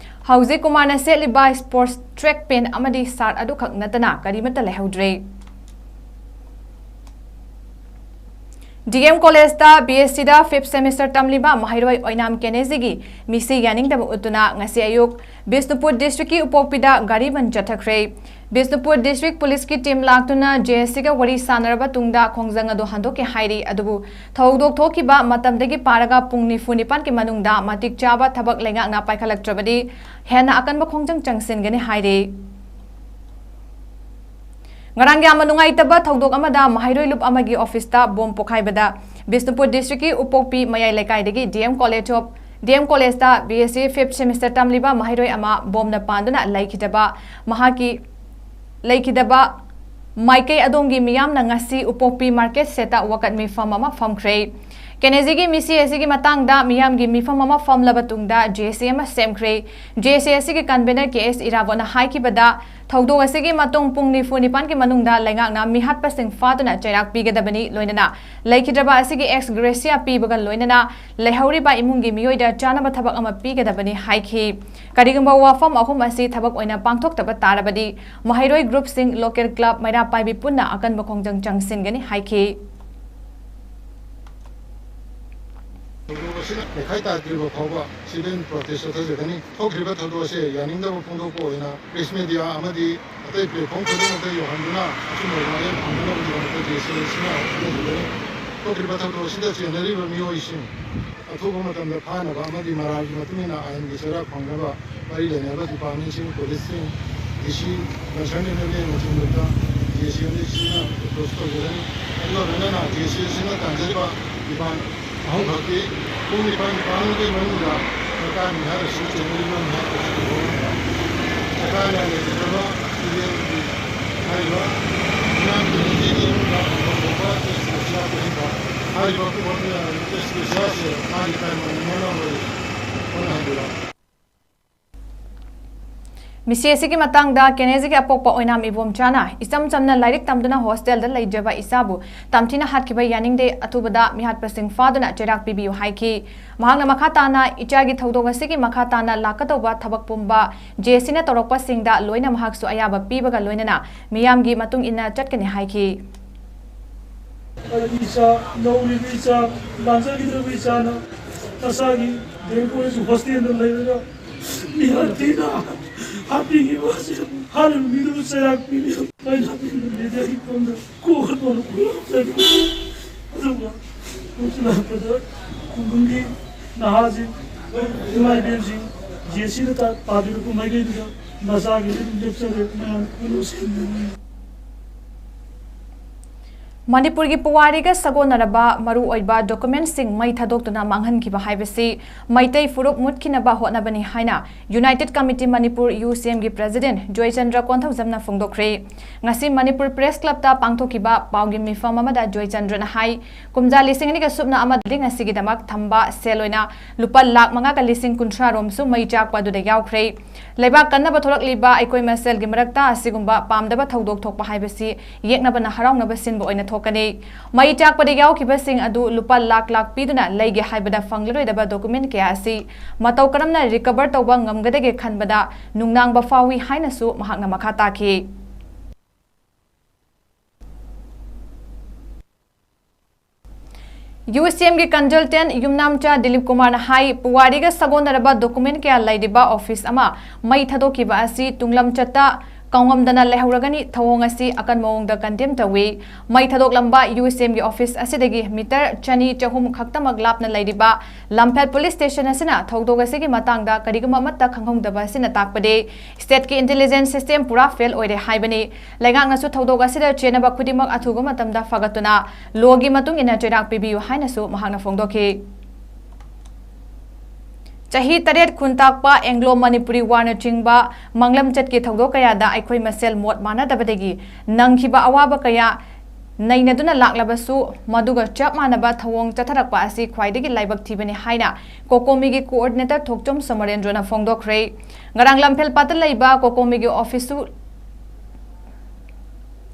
ꯍꯧꯖꯤꯛ ꯀꯨꯃꯥꯔꯅ ꯁꯦꯠꯂꯤꯕ ꯁ꯭ꯄꯣꯔꯠꯁ ꯇ꯭ꯔꯦꯛ ꯄꯦꯟꯠ ꯑꯃꯗꯤ ꯁꯥꯔꯠ ꯑꯗꯨꯈꯛ ꯅꯠꯇꯅ ꯀꯔꯤꯃꯠꯇ ꯂꯩꯍꯧꯗ꯭ꯔꯦ꯫ ꯗꯤ ꯑꯦꯝ ꯀꯣꯂꯦꯖꯇ ꯕꯤ ꯑꯦꯁ ꯁꯤꯗ ꯐꯤꯐ ꯁꯦꯃꯤꯁꯇꯔ ꯇꯝꯂꯤꯕ ꯃꯍꯩꯔꯣꯏ ꯑꯣꯏꯅꯥꯝ ꯀꯦꯅꯦꯖꯤꯒꯤ ꯃꯤꯁꯤ ꯌꯥꯅꯤꯡꯗꯕ ꯎꯠꯇꯨꯅ ꯉꯁꯤ ꯑꯌꯨꯛ ꯕꯤꯁꯅꯨꯄꯨꯔ ꯗꯤꯁꯇ꯭ꯔꯤꯛꯀꯤ ꯎꯄꯣꯛꯄꯤꯗ ꯒꯥꯔꯤ ꯕꯟ ꯆꯠꯊꯈ꯭ꯔꯦ꯫ ꯕꯤꯁꯅꯨꯄꯨꯔ ꯗꯤꯁꯇ꯭ꯔꯤꯛ ꯄꯨꯂꯤꯁꯀꯤ ꯇꯤꯝ ꯂꯥꯛꯇꯨꯅ ꯖꯦ ꯑꯦꯁ ꯁꯤꯒ ꯋꯥꯔꯤ ꯁꯥꯟꯅꯔꯕ ꯇꯨꯡꯗ ꯈꯣꯡꯖꯪ ꯑꯗꯨ ꯍꯟꯗꯣꯛꯈꯤ ꯍꯥꯏꯔꯤ꯫ ꯑꯗꯨꯕꯨ ꯊꯧꯗꯣꯛ ꯊꯣꯛꯈꯤꯕ ꯃꯇꯝꯗꯒꯤ ꯄꯥꯔꯒ ꯄꯨꯡ ꯅꯤꯐꯨ ꯅꯤꯄꯥꯟꯒꯤ ꯃꯅꯨꯡꯗ ꯃꯇꯤꯛ ꯆꯥꯕ ꯊꯕꯛ ꯂꯩꯉꯥꯛꯅ ꯄꯥꯏꯈꯠꯂꯛꯇ꯭ꯔꯕꯗꯤ ꯍꯦꯟꯅ ꯑꯀꯟꯕ ꯈꯣꯡꯖꯪ ꯆꯪꯁꯤꯟꯒꯅꯤ ꯍꯥꯏꯔꯤ꯫ ꯉꯔꯥꯡꯒꯤ ꯌꯥꯝꯅ ꯅꯨꯡꯉꯥꯏꯇꯕ ꯊꯧꯗꯣꯛ ꯑꯃꯗ ꯃꯍꯩꯔꯣꯏ ꯂꯨꯞ ꯑꯃꯒꯤ ꯑꯣꯐꯤꯁꯇ ꯕꯣꯝ ꯄꯣꯈꯥꯏꯕꯗ ꯕꯤꯁꯅꯨꯄꯨꯔ ꯗꯤꯁꯇ꯭ꯔꯤꯛꯀꯤ ꯎꯄꯣꯛꯄꯤ ꯃꯌꯥꯏ ꯂꯩꯀꯥꯏꯗꯒꯤ D M college of, D M ꯀꯣꯂꯦꯖꯇ B S C fifth semester ꯇꯝꯂꯤꯕ ꯃꯍꯩꯔꯣꯏ ꯑꯃ ꯕꯣꯝꯅ ꯄꯥꯟꯗꯨꯅ ꯂꯩꯈꯤꯗꯕ ꯃꯍꯥꯛꯀꯤ, ꯂꯩꯈꯤꯗꯕ ꯃꯥꯏꯀꯩ ꯑꯗꯣꯝꯒꯤ ꯃꯤꯌꯥꯝꯅ ꯉꯁꯤ ꯎꯄꯣꯛꯄꯤ ꯃꯥꯔꯀꯦꯠ ꯁꯦꯠꯇ ꯋꯥꯀꯠ ꯃꯤꯐꯝ ꯑꯃ ꯐꯝꯈ꯭ꯔꯦ꯫ ꯀꯦꯅꯦꯖꯤꯒꯤ ꯃꯤꯁꯤ ꯑꯁꯤꯒꯤ ꯃꯇꯥꯡꯗ ꯃꯤꯌꯥꯝꯒꯤ ꯃꯤꯐꯝ ꯑꯃ ꯐꯝꯂꯕ ꯇꯨꯡꯗ ꯖꯦ ꯑꯦꯁ ꯁꯤ ꯑꯃ ꯁꯦꯝꯈ꯭ꯔꯦ꯫ ꯖꯦ ꯑꯦꯁ ꯁꯤ ꯑꯁꯤꯒꯤ ꯀꯟꯚꯦꯅꯔ ꯀꯦ ꯑꯦꯁ ꯏꯔꯥꯕꯣꯠꯅ ꯍꯥꯏꯈꯤꯕꯗ, ꯊꯧꯗꯣꯛ ꯑꯁꯤꯒꯤ ꯃꯇꯨꯡ ꯄꯨꯡ ꯅꯤꯐꯨ ꯅꯤꯄꯥꯟꯒꯤ ꯃꯅꯨꯡꯗ ꯂꯩꯉꯥꯛꯅ ꯃꯤꯍꯥꯠꯄꯁꯤꯡ ꯐꯥꯗꯨꯅ ꯆꯩꯔꯥꯛ ꯄꯤꯒꯗꯕꯅꯤ, ꯂꯣꯏꯅꯅ ꯂꯩꯈꯤꯗ꯭ꯔꯕ ꯑꯁꯤꯒꯤ ex gratia ꯄꯤꯕꯒ ꯂꯣꯏꯅꯅ ꯂꯩꯍꯧꯔꯤꯕ ꯏꯃꯨꯡꯒꯤ ꯃꯤꯑꯣꯏꯗ ꯆꯥꯅꯕ ꯊꯕꯛ ꯑꯃ ꯄꯤꯒꯗꯕꯅꯤ ꯍꯥꯏꯈꯤ꯫ ꯀꯔꯤꯒꯨꯝꯕ ꯋꯥꯐꯝ ꯑꯍꯨꯝ ꯑꯁꯤ ꯊꯕꯛ ꯑꯣꯏꯅ ꯄꯥꯡꯊꯣꯛꯇꯕ ꯇꯥꯔꯕꯗꯤ ꯃꯍꯩꯔꯣꯏ groupꯁꯤꯡ, local club, ꯃꯩꯔꯥ ꯄꯥꯏꯕꯤ ꯄꯨꯟꯅ ꯑꯀꯟꯕ ꯈꯣꯡꯖꯪ ꯆꯪꯁꯤꯟꯒꯅꯤ ꯍꯥꯏꯈꯤ꯫ ꯊꯧꯗꯣꯛ ꯑꯁꯤꯅ ꯃꯈꯥꯏ ꯇꯥꯗ꯭ꯔꯤꯕ ꯐꯥꯎꯕ civil protest ꯆꯠꯊꯖꯒꯅꯤ꯫ ꯊꯣꯛꯈ꯭ꯔꯤꯕ ꯊꯧꯗꯣꯛ ꯑꯁꯤ ꯌꯥꯅꯤꯡꯗꯕ ꯐꯣꯡꯗꯣꯛꯄ ꯑꯣꯏꯅ press media ꯑꯃꯗꯤ ꯑꯇꯩ platform ꯈꯨꯗꯤꯡꯃꯛꯇ ꯌꯧꯍꯟꯗꯨꯅ ꯑꯆꯨꯝꯕ ꯋꯥꯔꯦꯞ ꯐꯪꯅꯅꯕꯒꯤꯗꯃꯛꯇ JACꯁꯤꯅ ꯍꯣꯠꯅꯖꯒꯅꯤ꯫ ꯊꯣꯛꯈ꯭ꯔꯤꯕ ꯊꯧꯗꯣꯛ ꯑꯁꯤꯗ ꯆꯦꯟꯅꯔꯤꯕ ꯃꯤꯑꯣꯏꯁꯤꯡ ꯑꯊꯨꯕ ꯃꯇꯝꯗ ꯐꯥꯅꯕ ꯑꯃꯗꯤ ꯃꯔꯥꯜꯒꯤ ꯃꯇꯨꯡ ꯏꯟꯅ ꯑꯥꯏꯟꯒꯤ ꯆꯩꯔꯥꯛ ꯐꯪꯅꯕ ꯃꯔꯤ ꯂꯩꯅꯕ departmentꯁꯤꯡ, policeꯁꯤꯡ, DC, concerned MLAꯅꯆꯤꯡꯕꯗ JACꯅ approach ꯇꯧꯖꯒꯅꯤ꯫ ꯑꯗꯨꯒ ꯂꯣꯏꯅꯅ JACꯅ ꯇꯥꯟꯖꯔꯤꯕ demand ꯑꯍꯨꯝꯈꯛꯇꯤ ꯄꯨꯡ ꯅꯤꯄꯥꯟ ꯅꯤꯄꯥꯟꯒꯤ ꯃꯅꯨꯡꯗ ꯁꯔꯀꯥꯔꯅ ꯍꯥꯏꯔꯤꯕꯁꯤ ꯆꯦꯟꯅꯔꯤꯕ ꯃꯌꯥꯝ ꯑꯁꯤ ꯁꯔꯀꯥꯔꯅ ꯂꯩꯒꯗꯕ ꯏꯔꯦꯟꯒꯤ ꯍꯥꯏꯔꯤꯕ ꯃꯤꯌꯥꯝꯒꯤ ꯃꯤꯒꯤ ꯏꯃꯨꯡꯗ ꯐꯪꯐꯝ ꯊꯣꯛꯄ ex gratia ꯄꯤꯍꯟꯕ꯫ ꯍꯥꯏꯔꯤꯕ ex gratiaꯁꯦ ꯃꯥꯒꯤ ꯇꯥꯏꯝ ꯑꯣꯏꯅ ꯍꯣꯠꯅꯍꯟꯕꯤꯔꯛꯑꯣ꯫ ꯃꯤꯁꯤ ꯑꯁꯤꯒꯤ ꯃꯇꯥꯡꯗ ꯀꯦꯅꯦꯖꯤꯒꯤ ꯑꯄꯣꯛꯄ ꯑꯣꯏꯅꯥꯝ ꯏꯕꯣꯝꯆꯥꯅ ꯏꯆꯝ ꯆꯝꯅ ꯂꯥꯏꯔꯤꯛ ꯇꯝꯗꯨꯅ hostelꯗ ꯂꯩꯖꯕ ꯏꯆꯥꯕꯨ ꯇꯝꯊꯤꯅ ꯍꯥꯠꯈꯤꯕ ꯌꯥꯅꯤꯡꯗꯦ, ꯑꯊꯨꯕꯗ ꯃꯤꯍꯥꯠꯄꯁꯤꯡ ꯐꯥꯗꯨꯅ ꯆꯩꯔꯥꯛ ꯄꯤꯕꯤꯌꯨ ꯍꯥꯏꯈꯤ꯫ ꯃꯍꯥꯛꯅ ꯃꯈꯥ ꯇꯥꯅ ꯏꯆꯥꯒꯤ ꯊꯧꯗꯣꯛ ꯑꯁꯤꯒꯤ ꯃꯈꯥ ꯇꯥꯅ ꯂꯥꯛꯀꯗꯧꯕ ꯊꯕꯛ ꯄꯨꯝꯕ JACꯅ ꯇꯧꯔꯛꯄꯁꯤꯡꯗ ꯂꯣꯏꯅ ꯃꯍꯥꯛꯁꯨ ꯑꯌꯥꯕ ꯄꯤꯕꯒ ꯂꯣꯏꯅꯅ ꯃꯤꯌꯥꯝꯒꯤ ꯃꯇꯨꯡ ꯏꯟꯅ ꯆꯠꯀꯅꯤ ꯍꯥꯏꯈꯤ꯫ ꯑꯩꯒꯤ ꯏꯆꯥ, ꯅꯧꯔꯤꯕ ꯏꯆꯥ, ꯂꯥꯟꯖꯈꯤꯗ꯭ꯔꯕ ꯏꯆꯥꯅ ꯃꯁꯥꯒꯤ ꯗꯦꯝ ꯀꯣꯂꯦꯖ hostelꯗ ꯂꯩꯔꯒ ꯃꯤꯍꯥꯠ ꯊꯤꯅ ꯍꯥꯠꯄꯤꯈꯤꯕ ꯑꯁꯤ ꯍꯥꯠꯂꯤꯕ ꯃꯤꯗꯨꯕꯨ ꯆꯩꯔꯥꯛ ꯄꯤꯕꯤꯌꯨ꯫ ꯑꯩꯅ ꯃꯤꯗꯤꯌꯥꯒꯤ ꯐꯣꯟꯗ ꯀꯣꯛ ꯍꯟꯕ ꯂꯧꯈꯠꯂꯛꯇ꯭ꯔꯗꯤ ꯑꯗꯨꯒ ꯍꯧꯖꯤꯛ ꯂꯥꯛꯄꯗ ꯈꯨꯡꯒꯪꯒꯤ ꯅꯍꯥꯁꯤꯡ, ꯏꯃꯥ ꯏꯕꯦꯟꯁꯤꯡ, JACꯗ ꯇꯥ-, ꯇꯥꯕꯤꯔꯛꯄ ꯃꯥꯏꯀꯩꯗꯨꯗ ꯅꯆꯥꯒꯤꯗꯤ ꯑꯗꯨꯝ ꯂꯦꯞꯆꯔꯦ ꯃꯌꯥꯝ ꯄꯨꯟꯅ ꯁꯦꯝꯕꯤꯌꯨ꯫ ꯃꯅꯤꯄꯨꯔꯒꯤ ꯄꯨꯋꯥꯔꯤꯒ ꯁꯥꯒꯣꯟꯅꯔꯕ ꯃꯔꯨꯑꯣꯏꯕ ꯗꯣꯀꯨꯃꯦꯟꯠꯁꯤꯡ ꯃꯩ ꯊꯥꯗꯣꯛꯇꯨꯅ ꯃꯥꯡꯍꯟꯈꯤꯕ ꯍꯥꯏꯕꯁꯤ ꯃꯩꯇꯩ ꯐꯨꯔꯨꯞ ꯃꯨꯠꯈꯤꯅꯕ ꯍꯣꯠꯅꯕꯅꯤ ꯍꯥꯏꯅ United Committee Manipur, UCM ꯒꯤ President ꯖꯣꯏꯆꯟꯗ꯭ꯔ ꯀꯣꯟꯊꯧꯖꯝꯅ ꯐꯣꯡꯗꯣꯛꯈ꯭ꯔꯦ꯫ ꯉꯁꯤ ꯃꯅꯤꯄꯨꯔ Press Club ꯇ ꯄꯥꯡꯊꯣꯛꯈꯤꯕ ꯄꯥꯎꯒꯤ ꯃꯤꯐꯝ ꯑꯃꯗ ꯖꯣꯏꯆꯟꯗ꯭ꯔꯅ ꯍꯥꯏ, ꯀꯨꯝꯖꯥ ꯂꯤꯁꯤꯡ ꯑꯅꯤꯒ ꯁꯨꯞꯅ ꯑꯃꯗꯗꯤ ꯉꯁꯤꯒꯤꯗꯃꯛ ꯊꯝꯕ ꯁꯦꯜ ꯑꯣꯏꯅ ꯂꯨꯄꯥ ꯂꯥꯈ ꯃꯉꯥꯒ ꯂꯤꯁꯤꯡ ꯀꯨꯟꯊ꯭ꯔꯥ ꯔꯣꯝꯁꯨ ꯃꯩ ꯆꯥꯛꯄ ꯑꯗꯨꯗ ꯌꯥꯎꯈ꯭ꯔꯦ꯫ ꯂꯩꯕꯥꯛ ꯀꯟꯅꯕ ꯊꯣꯛꯂꯛꯂꯤꯕ ꯑꯩꯈꯣꯏ ꯃꯁꯦꯜꯒꯤ ꯃꯔꯛꯇ ꯑꯁꯤꯒꯨꯝꯕ ꯄꯥꯝꯗꯕ ꯊꯧꯗꯣꯛ ꯊꯣꯛꯄ ꯍꯥꯏꯕꯁꯤ ꯌꯦꯛꯅꯕꯅ ꯍꯔꯥꯎꯅꯕ ꯁꯤꯟꯕ ꯑꯣꯏꯅ ꯊꯣꯛꯀꯅꯤ꯫ ꯃꯩ ꯆꯥꯛꯄꯗ ꯌꯥꯎꯈꯤꯕꯁꯤꯡ ꯑꯗꯨ ꯂꯨꯄꯥ ꯂꯥꯈ ꯂꯥꯈ ꯄꯤꯗꯨꯅ ꯂꯩꯒꯦ ꯍꯥꯏꯕꯗ ꯐꯪꯂꯔꯣꯏꯗꯕ ꯗꯣꯀꯨꯃꯦꯟ ꯀꯌꯥ ꯑꯁꯤ ꯃꯇꯧ ꯀꯔꯝꯅ ꯔꯤꯀꯚꯔ ꯇꯧꯕ ꯉꯝꯒꯗꯒꯦ ꯈꯟꯕꯗ ꯅꯨꯡꯅꯥꯡꯕ ꯐꯥꯎꯏ ꯍꯥꯏꯅꯁꯨ ꯃꯍꯥꯛꯅ ꯃꯈꯥ ꯇꯥꯈꯤ꯫ UCM ꯒꯤ consultant ꯌꯨꯝꯅꯥꯝꯆꯥ ꯗꯤꯂꯤꯞ ꯀꯨꯃꯥꯔꯅ ꯍꯥꯏ, ꯄꯨꯋꯥꯔꯤꯒ ꯁꯥꯒꯣꯟꯅꯔꯕ ꯗꯣꯀꯨꯃꯦꯟ ꯀꯌꯥ ꯂꯩꯔꯤꯕ ꯑꯣꯐꯤꯁ ꯑꯃ ꯃꯩ ꯊꯥꯗꯣꯛꯈꯤꯕ ꯑꯁꯤ ꯇꯨꯡꯂꯝꯆꯠꯇ ꯀꯥꯎꯉꯝꯗꯅ ꯂꯩꯍꯧꯔꯒꯅꯤ꯫ ꯊꯧꯑꯣꯡ ꯑꯁꯤ ꯑꯀꯟꯕ ꯃꯑꯣꯡꯗ ꯀꯟꯗꯦꯝ ꯇꯧꯏ꯫ ꯃꯩ ꯊꯥꯗꯣꯛꯂꯝꯕ UCM ꯒꯤ ꯑꯣꯐꯤꯁ ꯑꯁꯤꯗꯒꯤ ꯃꯤꯇꯔ ꯆꯅꯤ ꯆꯍꯨꯝ ꯈꯛꯇꯃꯛ ꯂꯥꯞꯅ ꯂꯩꯔꯤꯕ ꯂꯝꯐꯦꯜ ꯄꯨꯂꯤꯁ ꯁ꯭ꯇꯦꯁꯟ ꯑꯁꯤꯅ ꯊꯧꯗꯣꯛ ꯑꯁꯤꯒꯤ ꯃꯇꯥꯡꯗ ꯀꯔꯤꯒꯨꯝꯕ ꯑꯃꯠꯇ ꯈꯪꯍꯧꯗꯕ ꯑꯁꯤꯅ ꯇꯥꯛꯄꯗꯤ ꯁ꯭ꯇꯦꯠꯀꯤ ꯏꯟꯇꯦꯂꯤꯖꯦꯟꯁ ꯁꯤꯁꯇꯦꯝ ꯄꯨꯔꯥ ꯐꯦꯜ ꯑꯣꯏꯔꯦ ꯍꯥꯏꯕꯅꯤ꯫ ꯂꯩꯉꯥꯛꯅꯁꯨ ꯊꯧꯗꯣꯛ ꯑꯁꯤꯗ ꯆꯦꯟꯅꯕ ꯈꯨꯗꯤꯡꯃꯛ ꯑꯊꯨꯕ ꯃꯇꯝꯗ ꯐꯒꯠꯇꯨꯅ ꯂꯣꯒꯤ ꯃꯇꯨꯡ ꯏꯟꯅ ꯆꯩꯔꯥꯛ ꯄꯤꯕꯤꯌꯨ ꯍꯥꯏꯅꯁꯨ ꯃꯍꯥꯛꯅ ꯐꯣꯡꯗꯣꯛꯈꯤ꯫ ꯆꯍꯤ ꯇꯔꯦꯠ ꯈꯨꯟꯇꯥꯛꯄ ꯑꯦꯡꯒ꯭ꯂꯣ ꯃꯅꯤꯄꯨꯔꯤ ꯋꯥꯔꯅꯆꯤꯡꯕ ꯃꯥꯡꯂꯝꯆꯠꯀꯤ ꯊꯧꯗꯣꯛ ꯀꯌꯥꯗ ꯑꯩꯈꯣꯏ ꯃꯁꯦꯜ ꯃꯣꯠ ꯃꯥꯟꯅꯗꯕꯗꯒꯤ ꯅꯪꯈꯤꯕ ꯑꯋꯥꯕ ꯀꯌꯥ ꯅꯩꯅꯗꯨꯅ ꯂꯥꯛꯂꯕꯁꯨ, ꯃꯗꯨꯒ ꯆꯞ ꯃꯥꯟꯅꯕ ꯊꯧꯑꯣꯡ ꯆꯠꯊꯔꯛꯄ ꯑꯁꯤ ꯈ꯭ꯋꯥꯏꯗꯒꯤ ꯂꯥꯏꯕꯛ ꯊꯤꯕꯅꯤ ꯍꯥꯏꯅ ꯀꯣꯀꯣꯃꯤꯒꯤ coordinator ꯊꯣꯛꯆꯣꯝ ꯁꯣꯃꯣꯔꯦꯟꯗ꯭ꯔꯣꯅ ꯐꯣꯡꯗꯣꯛꯈ꯭ꯔꯦ꯫ ꯉꯔꯥꯡ ꯂꯝꯐꯦꯜ ꯄꯥꯠꯇ ꯂꯩꯕ ꯀꯣꯀꯣꯃꯤꯒꯤ ꯑꯣꯐꯤꯁꯁꯨ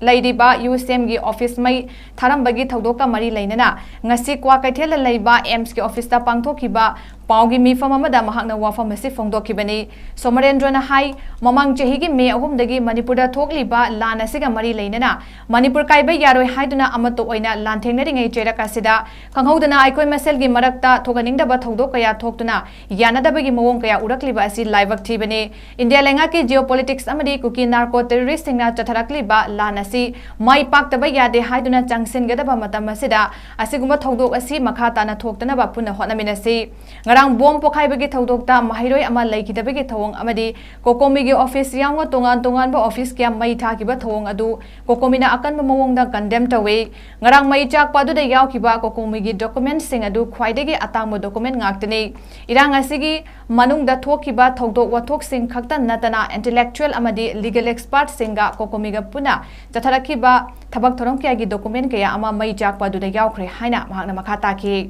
ꯂꯩꯔꯤꯕ UCM ꯒꯤ ꯑꯣꯐꯤꯁ ꯃꯩ ꯊꯥꯔꯝꯕꯒꯤ ꯊꯧꯗꯣꯛꯀ ꯃꯔꯤ ꯂꯩꯅꯅ ꯉꯁꯤ ꯀ꯭ꯋꯥꯀꯩꯊꯦꯜꯗ ꯂꯩꯕ AIIMS ꯀꯤ ꯑꯣꯐꯤꯁꯇ ꯄꯥꯡꯊꯣꯛꯈꯤꯕ ꯄꯥꯎꯒꯤ ꯃꯤꯐꯝ ꯑꯃꯗ ꯃꯍꯥꯛꯅ ꯋꯥꯐꯝ ꯑꯁꯤ ꯐꯣꯡꯗꯣꯛꯈꯤꯕꯅꯤ꯫ ꯁꯣꯃꯣꯔꯦꯟꯗ꯭ꯔꯣꯅ ꯍꯥꯏ, ꯃꯃꯥꯡ ꯆꯍꯤꯒꯤ ꯃꯦ ꯑꯍꯨꯝꯗꯒꯤ ꯃꯅꯤꯄꯨꯔꯗ ꯊꯣꯛꯂꯤꯕ ꯂꯥꯟ ꯑꯁꯤꯒ ꯃꯔꯤ ꯂꯩꯅꯅ ꯃꯅꯤꯄꯨꯔ ꯀꯥꯏꯕ ꯌꯥꯔꯣꯏ ꯍꯥꯏꯗꯨꯅ ꯑꯃꯠꯇ ꯑꯣꯏꯅ ꯂꯥꯟꯊꯦꯡꯅꯔꯤꯉꯩ ꯆꯩꯔꯛ ꯑꯁꯤꯗ ꯈꯪꯍꯧꯗꯅ ꯑꯩꯈꯣꯏ ꯃꯁꯦꯜꯒꯤ ꯃꯔꯛꯇ ꯊꯣꯛꯍꯟꯅꯤꯡꯗꯕ ꯊꯧꯗꯣꯛ ꯀꯌꯥ ꯊꯣꯛꯇꯨꯅ ꯌꯥꯅꯗꯕꯒꯤ ꯃꯑꯣꯡ ꯀꯌꯥ ꯎꯔꯛꯂꯤꯕ ꯑꯁꯤ ꯂꯥꯏꯕꯛ ꯊꯤꯕꯅꯤ꯫ ꯏꯟꯗꯤꯌꯥ ꯂꯩꯉꯥꯛꯀꯤ geopolitics ꯑꯃꯗꯤ ꯀꯨꯀꯤ narco terrorist ꯁꯤꯡꯅ ꯆꯠꯊꯔꯛꯂꯤꯕ ꯂꯥꯟ ꯑꯁꯤ ꯃꯥꯏ ꯄꯥꯛꯇꯕ ꯌꯥꯗꯦ ꯍꯥꯏꯗꯨꯅ ꯆꯪꯁꯤꯟꯒꯗꯕ ꯃꯇꯝ ꯑꯁꯤꯗ ꯑꯁꯤꯒꯨꯝꯕ ꯊꯧꯗꯣꯛ ꯑꯁꯤ ꯃꯈꯥ ꯇꯥꯅ ꯊꯣꯛꯇꯅꯕ ꯄꯨꯟꯅ ꯍꯣꯠꯅꯃꯤꯟꯅꯁꯤ꯫ ꯉꯔꯥꯡ ꯉꯔꯥꯡ ꯕꯣꯝ ꯄꯣꯈꯥꯏꯕꯒꯤ ꯊꯧꯗꯣꯛꯇ ꯃꯍꯩꯔꯣꯏ ꯑꯃ ꯂꯩꯈꯤꯗꯕꯒꯤ ꯊꯧꯑꯣꯡ ꯑꯃꯗꯤ ꯀꯣꯀꯣꯃꯤꯒꯤ ꯑꯣꯐꯤꯁ ꯌꯥꯎꯅ ꯇꯣꯉꯥꯟ ꯇꯣꯉꯥꯟꯕ ꯑꯣꯐꯤꯁ ꯀꯌꯥ ꯃꯩ ꯊꯥꯈꯤꯕ ꯊꯧꯑꯣꯡ ꯑꯗꯨ ꯀꯣꯀꯣꯃꯤꯅ ꯑꯀꯟꯕ ꯃꯑꯣꯡꯗ ꯀꯟꯗꯦꯝ ꯇꯧꯏ꯫ ꯉꯔꯥꯡ ꯃꯩ ꯆꯥꯛꯄ ꯑꯗꯨꯗ ꯌꯥꯎꯈꯤꯕ ꯀꯣꯀꯣꯃꯤꯒꯤ ꯗꯣꯀꯨꯃꯦꯟꯁꯤꯡ ꯑꯗꯨ ꯈ꯭ꯋꯥꯏꯗꯒꯤ ꯑꯇꯥꯡꯕ ꯗꯣꯀꯨꯃꯦꯟ ꯉꯥꯛꯇꯅꯤ꯫ ꯏꯔꯥꯡ ꯑꯁꯤꯒꯤ ꯃꯅꯨꯡꯗ ꯊꯣꯛꯈꯤꯕ ꯊꯧꯗꯣꯛ ꯋꯥꯊꯣꯛꯁꯤꯡ ꯈꯛꯇ ꯅꯠꯇꯅ ꯏꯟꯇꯦꯂꯦꯛꯆꯨꯑꯦꯜ ꯑꯃꯗꯤ ꯂꯤꯒꯦꯜ ꯑꯦꯛꯁꯄꯥꯔꯠꯁꯤꯡꯒ ꯀꯣꯀꯣꯃꯤꯒ ꯄꯨꯟꯅ ꯆꯠꯊꯔꯛꯈꯤꯕ ꯊꯕꯛ ꯊꯧꯔꯝ ꯀꯌꯥꯒꯤ ꯗꯣꯀꯨꯃꯦꯟ ꯀꯌꯥ ꯑꯃ ꯃꯩ ꯆꯥꯛꯄ ꯑꯗꯨꯗ ꯌꯥꯎꯈ꯭ꯔꯦ ꯍꯥꯏꯅ ꯃꯍꯥꯛꯅ ꯃꯈꯥ ꯇꯥꯈꯤ꯫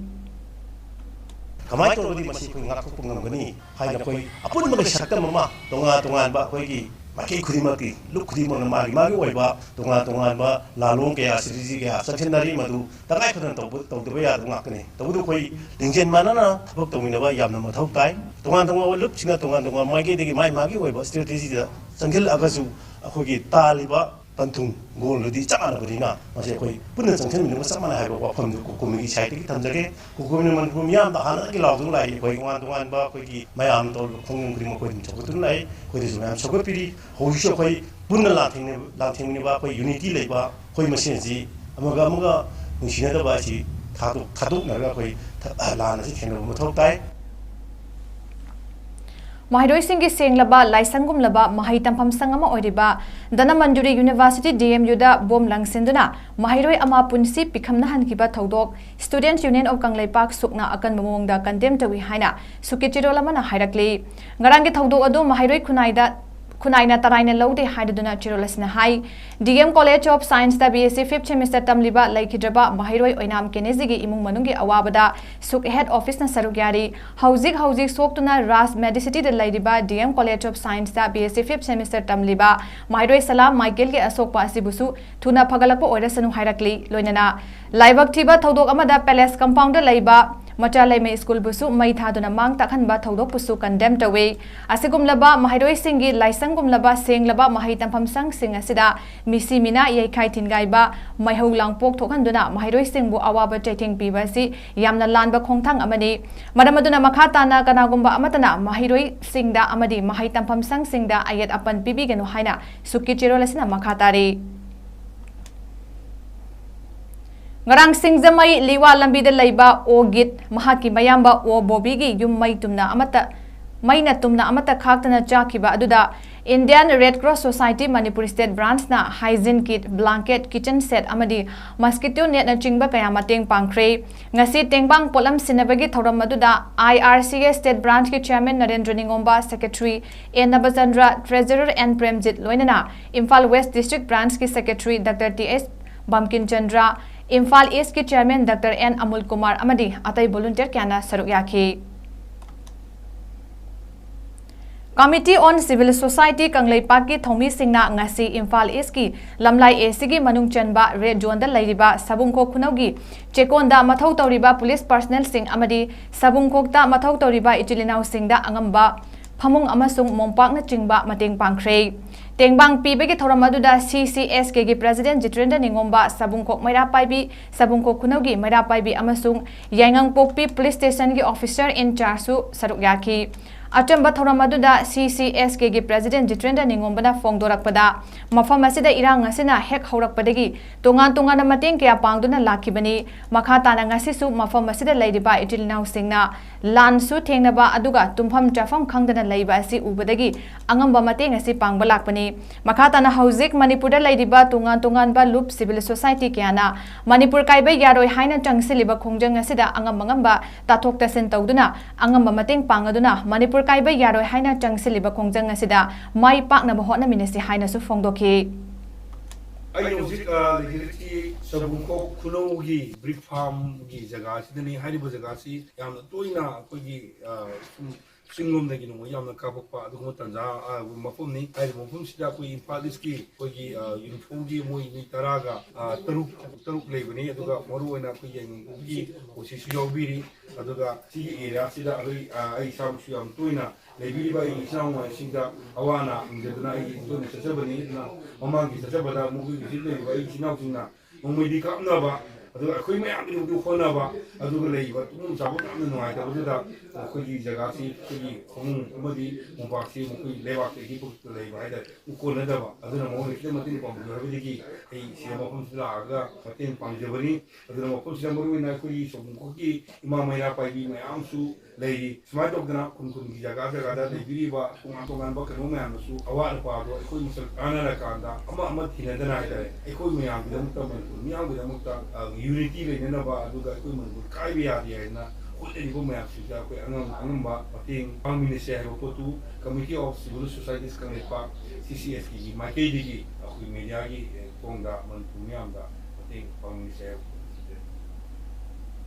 ꯀꯃꯥꯏꯅ ꯇꯧꯔꯒꯗꯤ ꯃꯁꯤ ꯑꯩꯈꯣꯏ ꯉꯥꯛꯊꯣꯛꯄ ꯉꯝꯒꯅꯤ ꯍꯥꯏꯅ ꯑꯩꯈꯣꯏ ꯑꯄꯨꯟꯕꯒꯤ ꯁꯛꯇꯝ ꯑꯃ ꯇꯣꯉꯥꯟ ꯇꯣꯉꯥꯟꯕ ꯑꯩꯈꯣꯏꯒꯤ ꯃꯥꯏꯀꯩ ꯈꯨꯗꯤꯡꯃꯛꯀꯤ ꯂꯨꯞ ꯈꯨꯗꯤꯡꯃꯛꯅ ꯃꯥꯒꯤ ꯃꯥꯒꯤ ꯑꯣꯏꯕ ꯇꯣꯉꯥꯟ ꯇꯣꯉꯥꯟꯕ ꯂꯥꯂꯣꯡ ꯀꯌꯥ, ꯁ꯭ꯇꯔꯦꯇꯦꯖꯤ ꯀꯌꯥ ꯆꯪꯁꯤꯟꯅꯔꯤ, ꯃꯗꯨ ꯇꯉꯥꯏ ꯐꯗꯅ ꯇꯧꯕ ꯇꯧꯗꯕ ꯌꯥꯗꯕ ꯉꯥꯛꯇꯅꯤ꯫ ꯇꯧꯕꯇꯕꯨ ꯑꯩꯈꯣꯏ ꯂꯤꯡꯖꯦꯜ ꯃꯥꯟꯅꯅ ꯊꯕꯛ ꯇꯧꯃꯤꯟꯅꯕ ꯌꯥꯝꯅ ꯃꯊꯧ ꯇꯥꯏ꯫ ꯇꯣꯉꯥꯟ ꯇꯣꯉꯥꯟꯕ ꯂꯨꯞꯁꯤꯡꯅ ꯇꯣꯉꯥꯟ ꯇꯣꯉꯥꯟꯕ ꯃꯥꯏꯀꯩꯗꯒꯤ ꯃꯥꯒꯤ ꯃꯥꯒꯤ ꯑꯣꯏꯕ ꯁ꯭ꯇꯔꯦꯇꯦꯖꯤꯗ ꯆꯪꯁꯤꯜꯂꯛꯑꯒꯁꯨ ꯑꯩꯈꯣꯏꯒꯤ ꯇꯥꯜꯂꯤꯕ ꯄꯟꯊꯨꯡ ꯒꯣꯜꯗꯨꯗꯤ ꯆꯞ ꯃꯥꯟꯅꯕꯅꯤꯅ ꯃꯁꯤ ꯑꯩꯈꯣꯏ ꯄꯨꯟꯅ ꯆꯪꯁꯤꯟꯃꯤꯟꯅꯕ ꯆꯞ ꯃꯥꯟꯅꯩ ꯍꯥꯏꯕ ꯋꯥꯐꯝꯗꯨ ꯀꯣꯀꯣꯃꯤꯒꯤ ꯁꯥꯏꯠꯇꯒꯤ ꯊꯝꯖꯒꯦ꯫ ꯀꯣꯀꯣꯃꯤꯅ ꯃꯅꯤꯄꯨꯔ ꯃꯤꯌꯥꯝꯗ ꯍꯥꯟꯅꯗꯒꯤ ꯂꯥꯎꯗꯨꯅ ꯂꯥꯛꯏ꯫ ꯑꯩꯈꯣꯏ ꯇꯣꯉꯥꯟ ꯇꯣꯉꯥꯟꯕ ꯑꯩꯈꯣꯏꯒꯤ ꯃꯌꯥꯝ ꯇꯧꯔꯤꯕ ꯈꯣꯡꯖꯪ ꯈꯨꯗꯤꯡꯃꯛ ꯑꯩꯈꯣꯏ ꯑꯗꯨꯝ ꯆꯥꯎꯈꯠꯇꯨꯅ ꯂꯥꯛꯏ꯫ ꯑꯩꯈꯣꯏꯗꯁꯨ ꯃꯌꯥꯝ ꯁꯧꯒꯠꯄꯤꯔꯤ꯫ ꯍꯧꯖꯤꯛꯁꯨ ꯑꯩꯈꯣꯏ ꯄꯨꯟꯅ ꯂꯥꯟꯊꯦꯡꯅ- ꯂꯥꯟꯊꯦꯡꯃꯤꯟꯅꯕ, ꯑꯩꯈꯣꯏ ꯌꯨꯅꯤꯇꯤ ꯂꯩꯕ ꯑꯩꯈꯣꯏ ꯃꯁꯦꯟꯁꯤ ꯑꯃꯒ ꯑꯃꯒ ꯅꯨꯡꯁꯤꯅꯗꯕ ꯑꯁꯤ ꯊꯥꯗꯣꯛ- ꯊꯥꯗꯣꯛꯅꯔꯒ ꯑꯩꯈꯣꯏ ꯊ- ꯂꯥꯟ ꯑꯁꯤ ꯊꯦꯡꯅꯕ ꯃꯊꯧ ꯇꯥꯏ꯫ ꯃꯍꯩꯔꯣꯏꯁꯤꯡꯒꯤ ꯁꯦꯡꯂꯕ ꯂꯥꯏꯁꯪꯒꯨꯝꯂꯕ ꯃꯍꯩ ꯇꯝꯐꯝ ꯁꯪ ꯑꯃ ꯑꯣꯏꯔꯤꯕ ꯙꯅꯃꯟꯖꯨꯔꯤ ꯌꯨꯅꯤꯚꯔꯁꯤꯇꯤ, ꯗꯤ ꯑꯦꯝ ꯌꯨꯗ ꯕꯣꯝ ꯂꯪꯁꯤꯟꯗꯨꯅ ꯃꯍꯩꯔꯣꯏ ꯑꯃ ꯄꯨꯟꯁꯤ ꯄꯤꯈꯝꯅꯍꯟꯈꯤꯕ ꯊꯧꯗꯣꯛ Students' Union of ꯀꯪꯂꯩꯄꯥꯛ, ꯁꯨꯛꯅ ꯑꯀꯟꯕ ꯃꯑꯣꯡꯗ ꯀꯟꯗꯦꯝ ꯇꯧꯏ ꯍꯥꯏꯅ ꯁꯨꯛꯀꯤ ꯆꯦꯔꯣꯜ ꯑꯃꯅ ꯍꯥꯏꯔꯛꯂꯤ꯫ ꯉꯔꯥꯡꯒꯤ ꯊꯧꯗꯣꯛ ꯑꯗꯨ ꯃꯍꯩꯔꯣꯏ ꯈꯨꯟꯅꯥꯏꯗ ꯈꯨꯟꯅꯥꯏꯅ ꯇꯔꯥꯏꯅ ꯂꯧꯗꯦ ꯍꯥꯏꯗꯨꯅ ꯆꯦꯔꯣꯜ ꯑꯁꯤꯅ ꯍꯥꯏ꯫ ꯗꯤ ꯑꯦꯝ ꯀꯣꯂꯦꯖ ꯑꯣꯐ ꯁꯥꯏꯟꯁꯇ B S C fifth semester ꯇꯝꯂꯤꯕ ꯂꯩꯈꯤꯗ꯭ꯔꯕ ꯃꯍꯩꯔꯣꯏ ꯑꯣꯏꯅꯥꯝ ꯀꯦꯅꯦꯖꯤꯒꯤ ꯏꯃꯨꯡ ꯃꯅꯨꯡꯒꯤ ꯑꯋꯥꯕꯗ ꯁꯨꯛ ꯍꯦꯗ ꯑꯣꯐꯤꯁꯅ ꯁꯔꯨꯛ ꯌꯥꯔꯤ꯫ ꯍꯧꯖꯤꯛ ꯍꯧꯖꯤꯛ ꯁꯣꯛꯇꯨꯅ ꯔꯥꯖ ꯃꯦꯗꯤꯁꯤꯇꯤꯗ ꯂꯩꯔꯤꯕ ꯗꯤ ꯑꯦꯝ ꯀꯣꯂꯦꯖ ꯑꯣꯐ ꯁꯥꯏꯟꯁꯇ B S C fifth semester ꯇꯝꯂꯤꯕ ꯃꯍꯩꯔꯣꯏ ꯁꯂꯥꯝ ꯃꯥꯏꯀꯦꯜꯒꯤ ꯑꯁꯣꯛꯄ ꯑꯁꯤꯕꯨꯁꯨ ꯊꯨꯅ ꯐꯒꯠꯂꯛꯄ ꯑꯣꯏꯔꯁꯅꯨ ꯍꯥꯏꯔꯛꯂꯤ꯫ ꯂꯣꯏꯅꯅ ꯂꯥꯏꯕꯛ ꯊꯤꯕ ꯊꯧꯗꯣꯛ ꯑꯃꯗ ꯄꯦꯂꯦꯁ ꯀꯝꯄꯥꯎꯟꯗ ꯂꯩꯕ ꯃꯆꯥ ꯂꯩꯃ ꯁ꯭ꯀꯨꯜꯕꯨꯁꯨ ꯃꯩ ꯊꯥꯗꯨꯅ ꯃꯥꯡ ꯇꯥꯛꯍꯟꯕ ꯊꯧꯗꯣꯛꯄꯨꯁꯨ ꯀꯟꯗꯦꯝ ꯇꯧꯏ꯫ ꯑꯁꯤꯒꯨꯝꯂꯕ ꯃꯍꯩꯔꯣꯏꯁꯤꯡꯒꯤ ꯂꯥꯏꯁꯪꯒꯨꯝꯂꯕ ꯁꯦꯡꯂꯕ ꯃꯍꯩ ꯇꯝꯐꯝ ꯁꯪꯁꯤꯡ ꯑꯁꯤꯗ ꯃꯤꯁꯤ ꯃꯤꯅꯥ, ꯌꯩꯈꯥꯏ ꯊꯤꯟꯒꯥꯏꯕ, ꯃꯩꯍꯧ ꯂꯥꯡꯄꯣꯛ ꯊꯣꯛꯍꯟꯗꯨꯅ ꯃꯍꯩꯔꯣꯏꯁꯤꯡꯕꯨ ꯑꯋꯥꯕ ꯆꯩꯊꯦꯡ ꯄꯤꯕ ꯑꯁꯤ ꯌꯥꯝꯅ ꯂꯥꯟꯕ ꯈꯣꯡꯊꯥꯡ ꯑꯃꯅꯤ꯫ ꯃꯔꯝ ꯑꯗꯨꯅ ꯃꯈꯥ ꯇꯥꯅ ꯀꯅꯥꯒꯨꯝꯕ ꯑꯃꯠꯇꯅ ꯃꯍꯩꯔꯣꯏꯁꯤꯡꯗ ꯑꯃꯗꯤ ꯃꯍꯩ ꯇꯝꯐꯝ ꯁꯪꯁꯤꯡꯗ ꯑꯌꯦꯠ ꯑꯄꯟ ꯄꯤꯕꯤꯒꯅꯨ ꯍꯥꯏꯅ ꯁꯨꯛꯀꯤ ꯆꯦꯔꯣꯜ ꯑꯁꯤꯅ ꯃꯈꯥ ꯇꯥꯔꯤ꯫ ꯉꯔꯥꯡ ꯁꯤꯡꯖꯃꯩ ꯂꯤꯋꯥ ꯂꯝꯕꯤꯗ ꯂꯩꯕ ꯑꯣ ꯒꯤꯠ, ꯃꯍꯥꯛꯀꯤ ꯃꯌꯥꯝꯕ ꯑꯣ ꯕꯣꯕꯤꯒꯤ ꯌꯨꯝ ꯃꯩ ꯇꯨꯝꯅ ꯑꯃꯠꯇ, ꯃꯩꯅ ꯇꯨꯝꯅ ꯑꯃꯠꯇ ꯈꯥꯛꯇꯅ ꯆꯥꯛꯈꯤꯕ ꯑꯗꯨꯗ Indian Red Cross Society Manipur State Branch ꯅ hygiene kit, blanket, kitchen set ꯑꯃꯗꯤ mosquito net ꯅꯆꯤꯡꯕ ꯀꯌꯥ ꯃꯇꯦꯡ ꯄꯥꯡꯈ꯭ꯔꯦ꯫ ꯉꯁꯤ ꯇꯦꯡꯕꯥꯡ ꯄꯣꯠꯂꯝ ꯁꯤꯟꯅꯕꯒꯤ ꯊꯧꯔꯝ ꯑꯗꯨꯗ I R C S State Branch ꯀꯤ Chairman Narendra Ningomba, Secretary A Nabachandra, Treasurer N Premjit ꯂꯣꯏꯅꯅ Imphal West District Branch ꯀꯤ Secretary Doctor T S ꯕꯝꯀꯤꯟ Chandra, Imphal ꯏꯁꯀꯤ Chairman Doctor ꯑꯦꯟ ꯑꯃꯨꯜ ꯀꯨꯃꯥꯔ ꯑꯃꯗꯤ ꯑꯇꯩ volunteer ꯀꯌꯥꯅ ꯁꯔꯨꯛ ꯌꯥꯈꯤ꯫ Committee on Civil Society ꯀꯪꯂꯩꯄꯥꯛꯀꯤ ꯊꯧꯃꯤꯁꯤꯡꯅ ꯉꯁꯤ ꯏꯝꯐꯥꯜ ꯏꯁꯀꯤ ꯂꯝꯂꯥꯏ A Cꯒꯤ ꯃꯅꯨꯡ ꯆꯟꯕ Red Zoneꯗ ꯂꯩꯔꯤꯕ ꯁꯕꯨꯡꯈꯣꯛ ꯈꯨꯅꯧꯒꯤ ꯆꯦꯛꯀꯣꯟꯗ ꯃꯊꯧ ꯇꯧꯔꯤꯕ police personnelꯁꯤꯡ ꯑꯃꯗꯤ ꯁꯕꯨꯡꯈꯣꯛꯇ ꯃꯊꯧ ꯇꯧꯔꯤꯕ ꯏꯆꯤꯜ ꯏꯅꯥꯎꯁꯤꯡꯗ ꯑꯉꯝꯕ ꯐꯃꯨꯡ ꯑꯃꯁꯨꯡ ꯃꯣꯝꯄꯥꯛꯅꯆꯤꯡꯕ ꯃꯇꯦꯡ ꯄꯥꯡꯈ꯭ꯔꯦ꯫ ꯇꯦꯡꯕꯥꯡ ꯄꯤꯕꯒꯤ ꯊꯧꯔꯝ ꯑꯗꯨꯗ C C S Kꯒꯤ President Jitendra ꯅꯤꯉꯣꯝꯕ, ꯁꯕꯨꯡꯈꯣꯛ ꯃꯩꯔꯥ ꯄꯥꯏꯕꯤ, ꯁꯕꯨꯡꯈꯣꯛ ꯈꯨꯅꯧꯒꯤ ꯃꯩꯔꯥ ꯄꯥꯏꯕꯤ ꯑꯃꯁꯨꯡ ꯌꯥꯏꯉꯪꯄꯣꯛꯄꯤ police stationꯒꯤ officer in chargeꯁꯨ ꯁꯔꯨꯛ ꯌꯥꯈꯤ꯫ ꯑꯆꯝꯕ ꯊꯧꯔꯝ ꯑꯗꯨꯗ C C S Kꯒꯤ President Jitendra ꯅꯤꯉꯣꯝꯕꯅ ꯐꯣꯡꯗꯣꯔꯛꯄꯗ, ꯃꯐꯝ ꯑꯁꯤꯗ ꯏꯔꯥꯡ ꯑꯁꯤꯅ ꯍꯦꯛ ꯍꯧꯔꯛꯄꯗꯒꯤ ꯇꯣꯉꯥꯟ ꯇꯣꯉꯥꯟꯕ ꯃꯇꯦꯡ ꯀꯌꯥ ꯄꯥꯡꯗꯨꯅ ꯂꯥꯛꯈꯤꯕꯅꯤ꯫ ꯃꯈꯥ ꯇꯥꯅ ꯉꯁꯤꯁꯨ ꯃꯐꯝ ꯑꯁꯤꯗ ꯂꯩꯔꯤꯕ ꯏꯆꯤꯜ ꯏꯅꯥꯎꯁꯤꯡꯅ ꯂꯥꯟꯁꯨ ꯊꯦꯡꯅꯕ ꯑꯗꯨꯒ ꯇꯨꯝꯐꯝ ꯆꯥꯐꯝ ꯈꯪꯗꯅ ꯂꯩꯕ ꯑꯁꯤ ꯎꯕꯗꯒꯤ ꯑꯉꯝꯕ ꯃꯇꯦꯡ ꯑꯁꯤ ꯄꯥꯡꯕ ꯂꯥꯛꯄꯅꯤ꯫ ꯃꯈꯥ ꯇꯥꯅ ꯍꯧꯖꯤꯛ ꯃꯅꯤꯄꯨꯔꯗ ꯂꯩꯔꯤꯕ ꯇꯣꯉꯥꯟ ꯇꯣꯉꯥꯟꯕ ꯂꯨꯞ civil society ꯀꯌꯥꯅ ꯃꯅꯤꯄꯨꯔ ꯀꯥꯏꯕ ꯌꯥꯔꯣꯏ ꯍꯥꯏꯅ ꯆꯪꯁꯤꯜꯂꯤꯕ ꯈꯣꯡꯖꯪ ꯑꯁꯤꯗ ꯑꯉꯝ ꯑꯉꯝꯕ ꯇꯥꯊꯣꯛ ꯇꯥꯁꯤꯟ ꯇꯧꯗꯨꯅ ꯑꯉꯝꯕ ꯃꯇꯦꯡ ꯄꯥꯡꯉꯗꯨꯅ ꯃꯅꯤꯄꯨꯔ ꯀꯥꯏꯕ ꯌꯥꯔꯣꯏ ꯍꯥꯏꯅ ꯆꯪꯁꯤꯜꯂꯤꯕ ꯈꯣꯡꯖꯪ ꯑꯁꯤꯗ ꯃꯥꯏ ꯄꯥꯛꯅꯕ ꯍꯣꯠꯅꯃꯤꯟꯅꯁꯤ ꯍꯥꯏꯅꯁꯨ ꯐꯣꯡꯗꯣꯛꯈꯤ꯫ ꯑꯩ ꯍꯧꯖꯤꯛ, ꯑ, ꯂꯩꯖꯔꯤꯁꯤ ꯁꯕꯨꯡꯈꯣꯛ ꯈꯨꯅꯧꯒꯤ brick farmꯒꯤ ꯖꯒꯥꯁꯤꯗꯅꯤ꯫ ꯍꯥꯏꯔꯤꯕ ꯖꯒꯥꯁꯤ ꯌꯥꯝꯅ ꯇꯣꯏꯅ ꯑꯩꯈꯣꯏꯒꯤ, ꯑ, ꯁꯨꯝ ꯆꯤꯡꯂꯣꯝꯗꯒꯤ ꯅꯣꯡꯃꯩ ꯌꯥꯝꯅ ꯀꯥꯞꯄꯛꯄ ꯑꯗꯨꯒꯨꯝꯕ ꯇꯥꯟꯖꯥ, ꯑ, ꯃꯐꯝꯅꯤ꯫ ꯍꯥꯏꯔꯤꯕ ꯃꯐꯝꯁꯤꯗ ꯑꯩꯈꯣꯏ ꯏꯝꯐꯥꯜ ꯏꯁꯀꯤ ꯑꯩꯈꯣꯏꯒꯤ, ꯑ, ꯌꯨꯅꯤꯐꯣꯔꯝꯒꯤ ꯃꯣꯏ ꯃꯤ ꯇꯔꯥꯒ, ꯑ, ꯇꯔꯨꯛ, ꯇꯔꯨꯛ ꯂꯩꯕꯅꯤ꯫ ꯑꯗꯨꯒ ꯃꯔꯨꯑꯣꯏꯅ ꯑꯩꯈꯣꯏ ꯌꯥꯏꯉꯪꯄꯣꯛꯄꯤ ꯑꯣ ꯁꯤꯁꯨ ꯌꯥꯎꯕꯤꯔꯤ꯫ ꯑꯗꯨꯒ ꯁꯤꯒꯤ areaꯁꯤꯗ ꯑꯩꯈꯣꯏ, ꯑ, ꯑꯩ ꯏꯁꯥꯃꯛꯁꯨ ꯌꯥꯝ ꯇꯣꯏꯅ ꯂꯩꯕꯤꯔꯤꯕ ꯑꯩꯒꯤ ꯏꯆꯤꯟ ꯏꯅꯥꯎꯁꯤꯡꯗ ꯑꯋꯥ ꯑꯅꯥ ꯎꯅꯗꯨꯅ ꯑꯩ ꯇꯣꯏꯅ ꯆꯠꯆꯕꯅꯤ꯫ ꯑꯗꯨꯅ ꯃꯃꯥꯡꯒꯤ ꯆꯠꯆꯕꯗ ꯃꯈꯣꯏꯒꯤ ꯍꯧꯖꯤꯛ ꯂꯩꯔꯤꯕ ꯑꯩ ꯏꯆꯤꯟ ꯏꯅꯥꯎꯁꯤꯡꯅ ꯅꯣꯡꯃꯩꯗꯤ ꯀꯥꯞꯅꯕ ꯑꯗꯨꯒ ꯑꯩꯈꯣꯏ ꯃꯌꯥꯝꯒꯤꯗꯃꯛꯇ ꯍꯣꯠꯅꯕ, ꯑꯗꯨꯒ ꯂꯩꯔꯤꯕ ꯇꯨꯝꯐꯝ ꯆꯥꯐꯝ ꯌꯥꯝꯅ ꯅꯨꯡꯉꯥꯏꯇꯕꯗꯨꯗ ꯑꯩꯈꯣꯏꯒꯤ ꯖꯒꯥꯁꯤ, ꯑꯩꯈꯣꯏꯒꯤ ꯐꯃꯨꯡ ꯑꯃꯗꯤ ꯃꯣꯝꯄꯥꯛꯁꯤ ꯃꯈꯣꯏ ꯂꯩꯕꯥꯛꯇꯒꯤ ꯄꯨꯔꯛꯇ ꯂꯩꯕ ꯍꯥꯏꯇꯥꯔꯦ, ꯎ ꯀꯣꯟꯅꯗꯕ꯫ ꯑꯗꯨꯅ ꯃꯉꯣꯟꯗ ꯈꯤꯇꯪ ꯃꯇꯦꯡ ꯄꯥꯡꯕꯤꯌꯨ ꯍꯥꯏꯕꯗꯒꯤ ꯑꯩ ꯁꯤꯗ ꯃꯐꯝꯁꯤꯗ ꯂꯥꯛꯑꯒ ꯃꯇꯦꯡ ꯄꯥꯡꯖꯕꯅꯤ꯫ ꯑꯗꯨꯅ ꯃꯐꯝꯁꯤꯗ ꯃꯔꯨꯑꯣꯏꯅ ꯑꯩꯈꯣꯏꯒꯤ ꯁꯣꯝꯕꯨꯡꯈꯣꯛꯀꯤ ꯏꯃꯥ ꯃꯩꯔꯥ ꯄꯥꯏꯕꯤ ꯃꯌꯥꯝꯁꯨ ꯂꯩꯔꯤ꯫ ꯁꯨꯃꯥꯏꯅ ꯇꯧꯗꯅ ꯈꯨꯟ ꯈꯨꯟꯒꯤ ꯖꯒꯥ ꯖꯒꯥꯗ ꯂꯩꯕꯤꯔꯤꯕ ꯇꯣꯉꯥꯟ ꯇꯣꯉꯥꯟꯕ ꯀꯩꯅꯣ ꯃꯌꯥꯝꯅꯁꯨ ꯑꯋꯥꯠ ꯑꯄꯥꯗꯣ ꯑꯩꯈꯣꯏ ꯃꯁꯦꯜ ꯇꯥꯟꯅꯔꯀꯥꯟꯗ ꯑꯃ ꯑꯃ ꯊꯤꯅꯗꯅ ꯍꯥꯏꯇꯥꯔꯦ, ꯑꯩꯈꯣꯏ ꯃꯌꯥꯝꯒꯤꯗꯃꯛꯇ, ꯃꯅꯤꯄꯨꯔ ꯃꯤꯌꯥꯝꯒꯤꯗꯃꯛꯇ, ꯑ, unity ꯂꯩꯅꯅꯕ, ꯑꯗꯨꯒ ꯑꯩꯈꯣꯏ ꯃꯅꯤꯄꯨꯔ ꯀꯥꯏꯕ ꯌꯥꯗꯦ ꯍꯥꯏꯅ ꯍꯣꯠꯅꯔꯤꯕ ꯃꯌꯥꯝꯁꯤꯡꯗ ꯑꯩꯈꯣꯏ ꯑꯉꯝ ꯑꯉꯝꯕ ꯃꯇꯦꯡ ꯄꯥꯡꯃꯤꯟꯅꯁꯦ ꯍꯥꯏꯕ ꯄꯣꯠꯇꯨ Committee of Civil Societies Kangleipak, C C S K ꯒꯤ ꯃꯥꯏꯀꯩꯗꯒꯤ ꯑꯩꯈꯣꯏ mediaꯒꯤ, ꯑꯦ, ꯊꯣꯡꯗ ꯃꯅꯤꯄꯨꯔ ꯃꯤꯌꯥꯝꯗ ꯃꯇꯦꯡ ꯄꯥꯡꯃꯤꯟꯅꯁꯦ ꯍꯥꯏꯕ ꯄꯣꯠꯇꯨ ꯊꯝꯖꯔꯤ꯫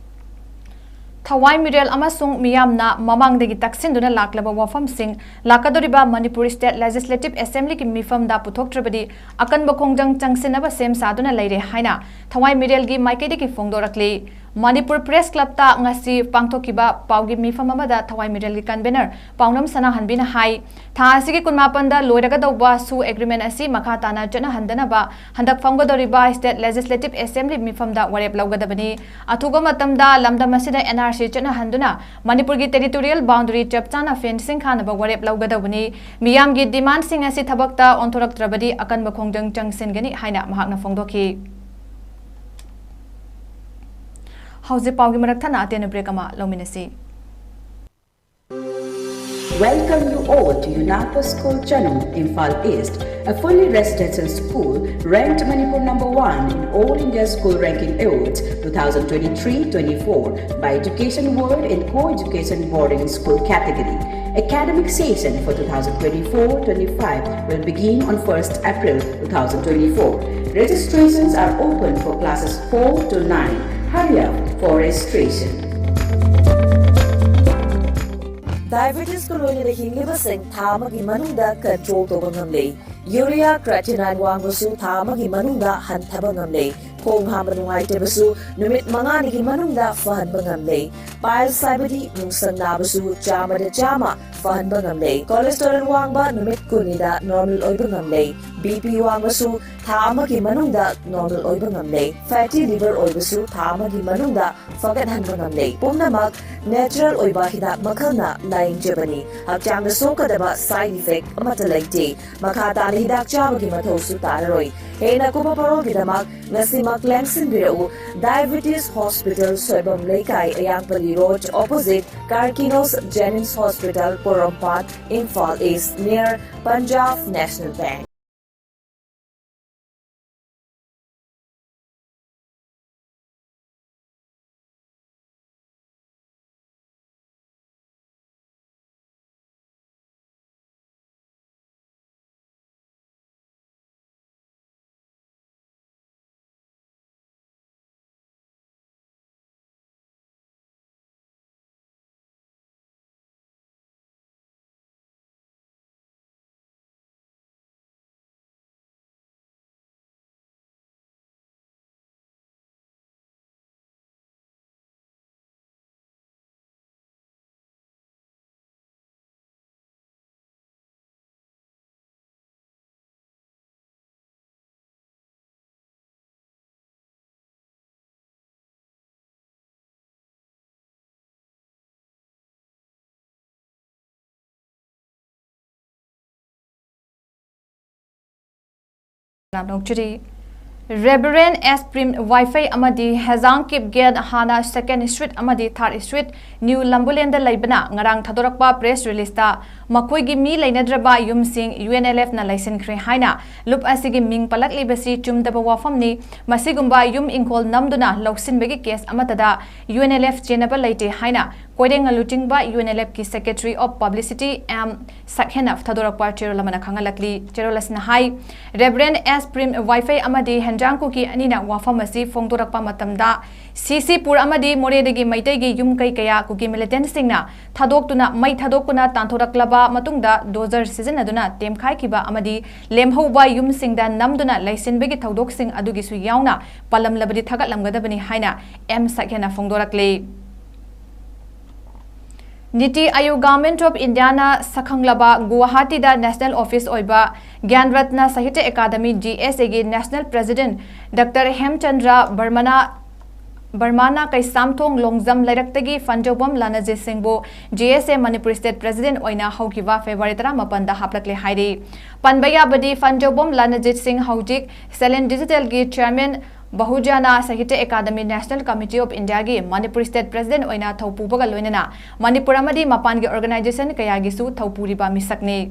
ꯊꯋꯥꯏ ꯃꯤꯔꯦꯜ ꯑꯃꯁꯨꯡ ꯃꯤꯌꯥꯝꯅ ꯃꯃꯥꯡꯗꯒꯤ ꯇꯛꯁꯤꯟꯗꯨꯅ ꯂꯥꯛꯂꯕ ꯋꯥꯐꯝꯁꯤꯡ ꯂꯥꯛꯀꯗꯧꯔꯤꯕ ꯃꯅꯤꯄꯨꯔ State Legislative Assemblyꯒꯤ ꯃꯤꯐꯝꯗ ꯄꯨꯊꯣꯛꯇ꯭ꯔꯕꯗꯤ ꯑꯀꯟꯕ ꯈꯣꯡꯖꯪ ꯆꯪꯁꯤꯟꯅꯕ ꯁꯦꯝ ꯁꯥꯗꯨꯅ ꯂꯩꯔꯦ ꯍꯥꯏꯅ ꯊꯋꯥꯏ ꯃꯤꯔꯦꯜꯒꯤ ꯃꯥꯏꯀꯩꯗꯒꯤ ꯐꯣꯡꯗꯣꯔꯛꯂꯤ꯫ ꯃꯅꯤꯄꯨꯔ Press Clubꯇ ꯉꯁꯤ ꯄꯥꯡꯊꯣꯛꯈꯤꯕ ꯄꯥꯎꯒꯤ ꯃꯤꯐꯝ ꯑꯃꯗ ꯊꯋꯥꯏ ꯃꯤꯔꯦꯜꯒꯤ convener ꯄꯥꯎꯅꯝ ꯁꯅꯥꯍꯟꯕꯤꯅ ꯍꯥꯏ, ꯊꯥ ꯑꯁꯤꯒꯤ ꯀꯨꯟꯃꯥꯄꯟꯗ ꯂꯣꯏꯔꯒꯗꯧꯕ SoO agreement ꯑꯁꯤ ꯃꯈꯥ ꯇꯥꯅ ꯆꯠꯅꯍꯟꯗꯅꯕ ꯍꯟꯗꯛ ꯐꯝꯒꯗꯧꯔꯤꯕ State Legislative Assembly ꯃꯤꯐꯝꯗ ꯋꯥꯔꯦꯞ ꯂꯧꯒꯗꯕꯅꯤ꯫ ꯑꯊꯨꯕ ꯃꯇꯝꯗ ꯂꯝꯗꯝ ꯑꯁꯤꯗ N R C ꯆꯠꯅꯍꯟꯗꯨꯅ ꯃꯅꯤꯄꯨꯔꯒꯤ territorial boundary ꯆꯞ ꯆꯥꯅ fencing ꯈꯥꯅꯕ ꯋꯥꯔꯦꯞ ꯂꯧꯒꯗꯧꯕꯅꯤ꯫ ꯃꯤꯌꯥꯝꯒꯤ demandꯁꯤꯡ ꯑꯁꯤ ꯊꯕꯛꯇ ꯑꯣꯟꯊꯣꯔꯛꯇ꯭ꯔꯕꯗꯤ ꯑꯀꯟꯕ ꯈꯣꯡꯖꯪ ꯆꯪꯁꯤꯟꯒꯅꯤ ꯍꯥꯏꯅ ꯃꯍꯥꯛꯅ ꯐꯣꯡꯗꯣꯛꯈꯤ꯫ ꯍꯧꯖꯤꯛ ꯄꯥꯎꯒꯤ ꯃꯔꯛ ꯊꯠꯅ ꯑꯇꯦꯟꯕ break ꯑꯃ ꯂꯧꯃꯤꯟꯅꯁꯤ꯫ Welcome you all to UNAPA School Chanung, Imphal East, a fully residential school ranked Manipur number one in All India School Ranking Awards two thousand twenty-three twenty-four by Education World and Co-Education Boarding School category. Academic session for two thousand twenty-four twenty-five will begin on first April two thousand twenty-four. Registrations are open for classes four to nine. Hurry up for registration. Diabetes ꯀ ꯂꯣꯏꯅꯅ ꯍꯤꯡꯂꯤꯕꯁꯤꯡ ꯊꯥ ꯑꯃꯒꯤ ꯃꯅꯨꯡꯗ control ꯇꯧꯕ ꯉꯝꯂꯦ꯫ Urea creatinine ꯋꯥꯡꯕꯁꯨ ꯊꯥ ꯑꯃꯒꯤ ꯃꯅꯨꯡꯗ ꯍꯟꯊꯕ ꯉꯝꯂꯦ꯫ ꯈꯣꯡ ꯍꯥꯝꯕ ꯅꯨꯡꯉꯥꯏꯇꯕꯁꯨ ꯅꯨꯃꯤꯠ ꯃꯉꯥꯅꯤꯒꯤ ꯃꯅꯨꯡꯗ ꯐꯍꯟꯕ ꯉꯝꯂꯦ꯫ Piles ꯍꯥꯏꯕꯗꯤ ꯅꯨꯡꯁꯪ ꯅꯥꯕꯁꯨ ꯆꯥꯝꯃꯗ ꯆꯥꯝꯃ ꯐꯍꯟꯕ ꯉꯝꯂꯦ꯫ Cholesterol ꯋꯥꯡꯕ ꯅꯨꯃꯤꯠ ꯀꯨꯟꯅꯤꯗ normal ꯑꯣꯏꯕ ꯉꯝꯂꯦ꯫ ꯕꯤ ꯄꯤ ꯋꯥꯡꯕꯁꯨ ꯊꯥ ꯑꯃꯒꯤ ꯃꯅꯨꯡꯗ ꯅꯣꯔꯃꯦꯜ ꯑꯣꯏꯕ ꯉꯝꯂꯦ꯫ ꯐꯦꯇꯤ ꯂꯤꯚꯔ ꯑꯣꯏꯕꯁꯨ ꯊꯥ ꯑꯃꯒꯤ ꯃꯅꯨꯡꯗ ꯐꯒꯠꯍꯟꯕ ꯉꯝꯂꯦ꯫ ꯄꯨꯝꯅꯃꯛ ꯅꯦꯆꯔꯦꯜ ꯑꯣꯏꯕ ꯍꯤꯗꯥꯛ ꯃꯈꯜꯅ ꯂꯥꯌꯦꯡꯖꯕꯅꯤ꯫ ꯍꯛꯆꯥꯡꯗ ꯁꯣꯛꯀꯗꯕ ꯁꯥꯏꯗ ꯏꯐꯦꯛ ꯑꯃꯠꯇ ꯂꯩꯇꯦ꯫ ꯃꯈꯥ ꯇꯥꯅ ꯍꯤꯗꯥꯛ ꯆꯥꯕꯒꯤ ꯃꯊꯧꯁꯨ ꯇꯥꯔꯔꯣꯏ꯫ ꯍꯦꯟꯅ ꯀꯨꯞꯄ ꯄꯥꯎꯔꯣꯜꯒꯤꯗꯃꯛ ꯉꯁꯤꯃꯛ ꯂꯦꯡꯁꯤꯟꯕꯤꯔꯛꯎ꯫ ꯗꯥꯏꯕꯦꯇꯤꯁ ꯍꯣꯁꯄꯤꯇꯥꯜ, ꯁꯣꯏꯕꯝ ꯂꯩꯀꯥꯏ, ꯑꯌꯥꯡꯄꯜꯂꯤ ꯔꯣꯗ, ꯑꯣꯄꯣꯖꯤꯠ ꯀꯥꯔꯀꯤꯅꯣꯁ ꯖꯦꯅꯤꯝꯁ ꯍꯣꯁꯄꯤꯇꯥꯜ, ꯄꯣꯔꯣꯝꯄꯥꯠ, ꯏꯝꯐꯥꯜ ꯏꯁ꯭ꯠ, ꯅꯤꯌꯔ ꯄꯟꯖꯥꯕ ꯅꯦꯁꯅꯦꯜ ꯕꯦꯡꯛ꯫ ꯅꯣꯡꯆꯨꯔꯤ꯫ ꯔꯦꯚꯔꯦꯟ ꯑꯦꯁ ꯄ꯭ꯔꯤꯝ ꯋꯥꯏꯐꯩ ꯑꯃꯗꯤ ꯍꯦꯖꯥꯡ ꯀꯤꯞꯒꯦꯟ ꯍꯥꯟꯅ ꯁꯦꯀꯦꯟ ꯁ꯭ꯇ꯭ꯔꯤꯠ ꯑꯃꯗꯤ ꯊꯥꯔꯠ ꯁ꯭ꯇ꯭ꯔꯤꯠ, ꯅ꯭ꯌꯨ ꯂꯝꯕꯨꯂꯦꯟꯗ ꯂꯩꯕꯅ ꯉꯔꯥꯡ ꯊꯥꯗꯣꯔꯛꯄ ꯄ꯭ꯔꯦꯁ ꯔꯤꯂꯤꯖꯇ ꯃꯈꯣꯏꯒꯤ ꯃꯤ ꯂꯩꯅꯗ꯭ꯔꯕ ꯌꯨꯝꯁꯤꯡ ꯌꯨ ꯑꯦꯟ ꯑꯦꯜ ꯑꯦꯐꯅ ꯂꯩꯁꯤꯟꯈ꯭ꯔꯦ ꯍꯥꯏꯅ ꯂꯨꯞ ꯑꯁꯤꯒꯤ ꯃꯤꯡ ꯄꯜꯂꯛꯂꯤꯕꯁꯤ ꯆꯨꯝꯗꯕ ꯋꯥꯐꯝꯅꯤ꯫ ꯃꯁꯤꯒꯨꯝꯕ ꯌꯨꯝ ꯏꯪꯈꯣꯜ ꯅꯝꯗꯨꯅ ꯂꯧꯁꯤꯟꯕꯒꯤ ꯀꯦꯁ ꯑꯃꯠꯇꯗ ꯌꯨ ꯑꯦꯟ ꯑꯦꯜ ꯑꯦꯐ ꯆꯦꯟꯅꯕ ꯂꯩꯇꯦ ꯍꯥꯏꯅ ꯀꯣꯏꯔꯦꯡ ꯂꯨꯆꯤꯡꯕ ꯌꯨ ꯑꯦꯟ ꯑꯦꯜ ꯑꯦꯐꯀꯤ ꯁꯦꯀ꯭ꯔꯦꯇꯔꯤ ꯑꯣꯐ ꯄꯕ꯭ꯂꯤꯁꯤꯇꯤ ꯑꯦꯝ ꯁꯛꯍꯦꯟꯅ ꯊꯥꯗꯣꯔꯛꯄ ꯆꯦꯔꯣꯜ ꯑꯃꯅ ꯈꯪꯍꯜꯂꯛꯂꯤ꯫ ꯆꯦꯔꯣꯜ ꯑꯁꯤꯅ ꯍꯥꯏ, ꯔꯦꯚꯔꯦꯟ ꯑꯦꯁ ꯄ꯭ꯔꯤꯝ ꯋꯥꯏꯐꯩ ꯑꯃꯗꯤ ꯍꯦꯟꯖꯥꯡ ꯀꯨꯀꯤ ꯑꯅꯤꯅ ꯋꯥꯐꯝ ꯑꯁꯤ ꯐꯣꯡꯗꯣꯔꯛꯄ ꯃꯇꯝꯗ, ꯁꯤ ꯁꯤ ꯄꯨꯔ ꯑꯃꯗꯤ ꯃꯣꯔꯦꯗꯒꯤ ꯃꯩꯇꯩꯒꯤ ꯌꯨꯝ ꯀꯩ ꯀꯌꯥ ꯀꯨꯀꯤ ꯃꯤꯂꯤꯇꯦꯟꯠꯁꯤꯡꯅ ꯊꯥꯗꯣꯛꯇꯨꯅ, ꯃꯩ ꯊꯥꯗꯣꯛꯇꯨꯅ ꯇꯥꯟꯊꯣꯔꯛꯂꯕ ꯃꯇꯨꯡꯗ, ꯗꯣꯖꯔ ꯁꯤꯖꯤꯟꯅꯗꯨꯅ ꯇꯦꯝꯈꯥꯏꯈꯤꯕ ꯑꯃꯗꯤ ꯂꯦꯝꯍꯧꯕ ꯌꯨꯝꯁꯤꯡꯗ ꯅꯝꯗꯨꯅ ꯂꯩꯁꯤꯟꯕꯒꯤ ꯊꯧꯗꯣꯛꯁꯤꯡ ꯑꯗꯨꯒꯤꯁꯨ ꯌꯥꯎꯅ ꯄꯜꯂꯝꯂꯕꯗꯤ ꯊꯥꯒꯠꯂꯝꯒꯗꯕꯅꯤ ꯍꯥꯏꯅ ꯑꯦꯝ ꯁꯛꯍꯦꯟꯅ ꯐꯣꯡꯗꯣꯔꯛꯂꯤ꯫ ꯅꯤꯇꯤ ꯑꯥꯌꯣꯒ Government of Indiaꯅ ꯁꯛꯈꯪꯂꯕ ꯒꯨꯋꯥꯍꯥꯇꯤꯗ National Office ꯑꯣꯏꯕ Gyan Ratna Sahitya academy, G S Aꯒꯤ National President Doctor ꯍꯦꯝꯆꯟꯗ꯭ꯔ ꯕꯔꯃꯅ, ꯕꯔꯃꯅ ꯀꯩꯁꯥꯝꯊꯣꯡ ꯂꯣꯡꯖꯝ ꯂꯩꯔꯛꯇꯒꯤ ꯐꯟꯖꯧꯕꯝ ꯂꯥꯅꯖꯤꯠ ꯁꯤꯡꯕꯨ G S A Manipur State President ꯑꯣꯏꯅ ꯍꯧꯈꯤꯕ February ꯇꯔꯥꯃꯥꯄꯟꯗ ꯍꯥꯞꯂꯛꯂꯦ ꯍꯥꯏꯔꯤ꯫ ꯄꯟꯕ ꯌꯥꯕꯗꯤ, ꯐꯟꯖꯧꯕꯝ ꯂꯥꯅꯖꯤꯠ ꯁꯤꯡ ꯍꯧꯖꯤꯛ Salon Digitalꯒꯤ Chairman, Bahujan Sahitya academy National Committee of Indiaꯒꯤ ꯃꯅꯤꯄꯨꯔ State President ꯑꯣꯏꯅ ꯊꯧꯄꯨꯕꯒ ꯂꯣꯏꯅꯅ ꯃꯅꯤꯄꯨꯔ ꯑꯃꯗꯤ ꯃꯄꯥꯟꯒꯤ organization ꯀꯌꯥꯒꯤꯁꯨ ꯊꯧꯄꯨꯔꯤꯕ ꯃꯤꯁꯛꯅꯤ꯫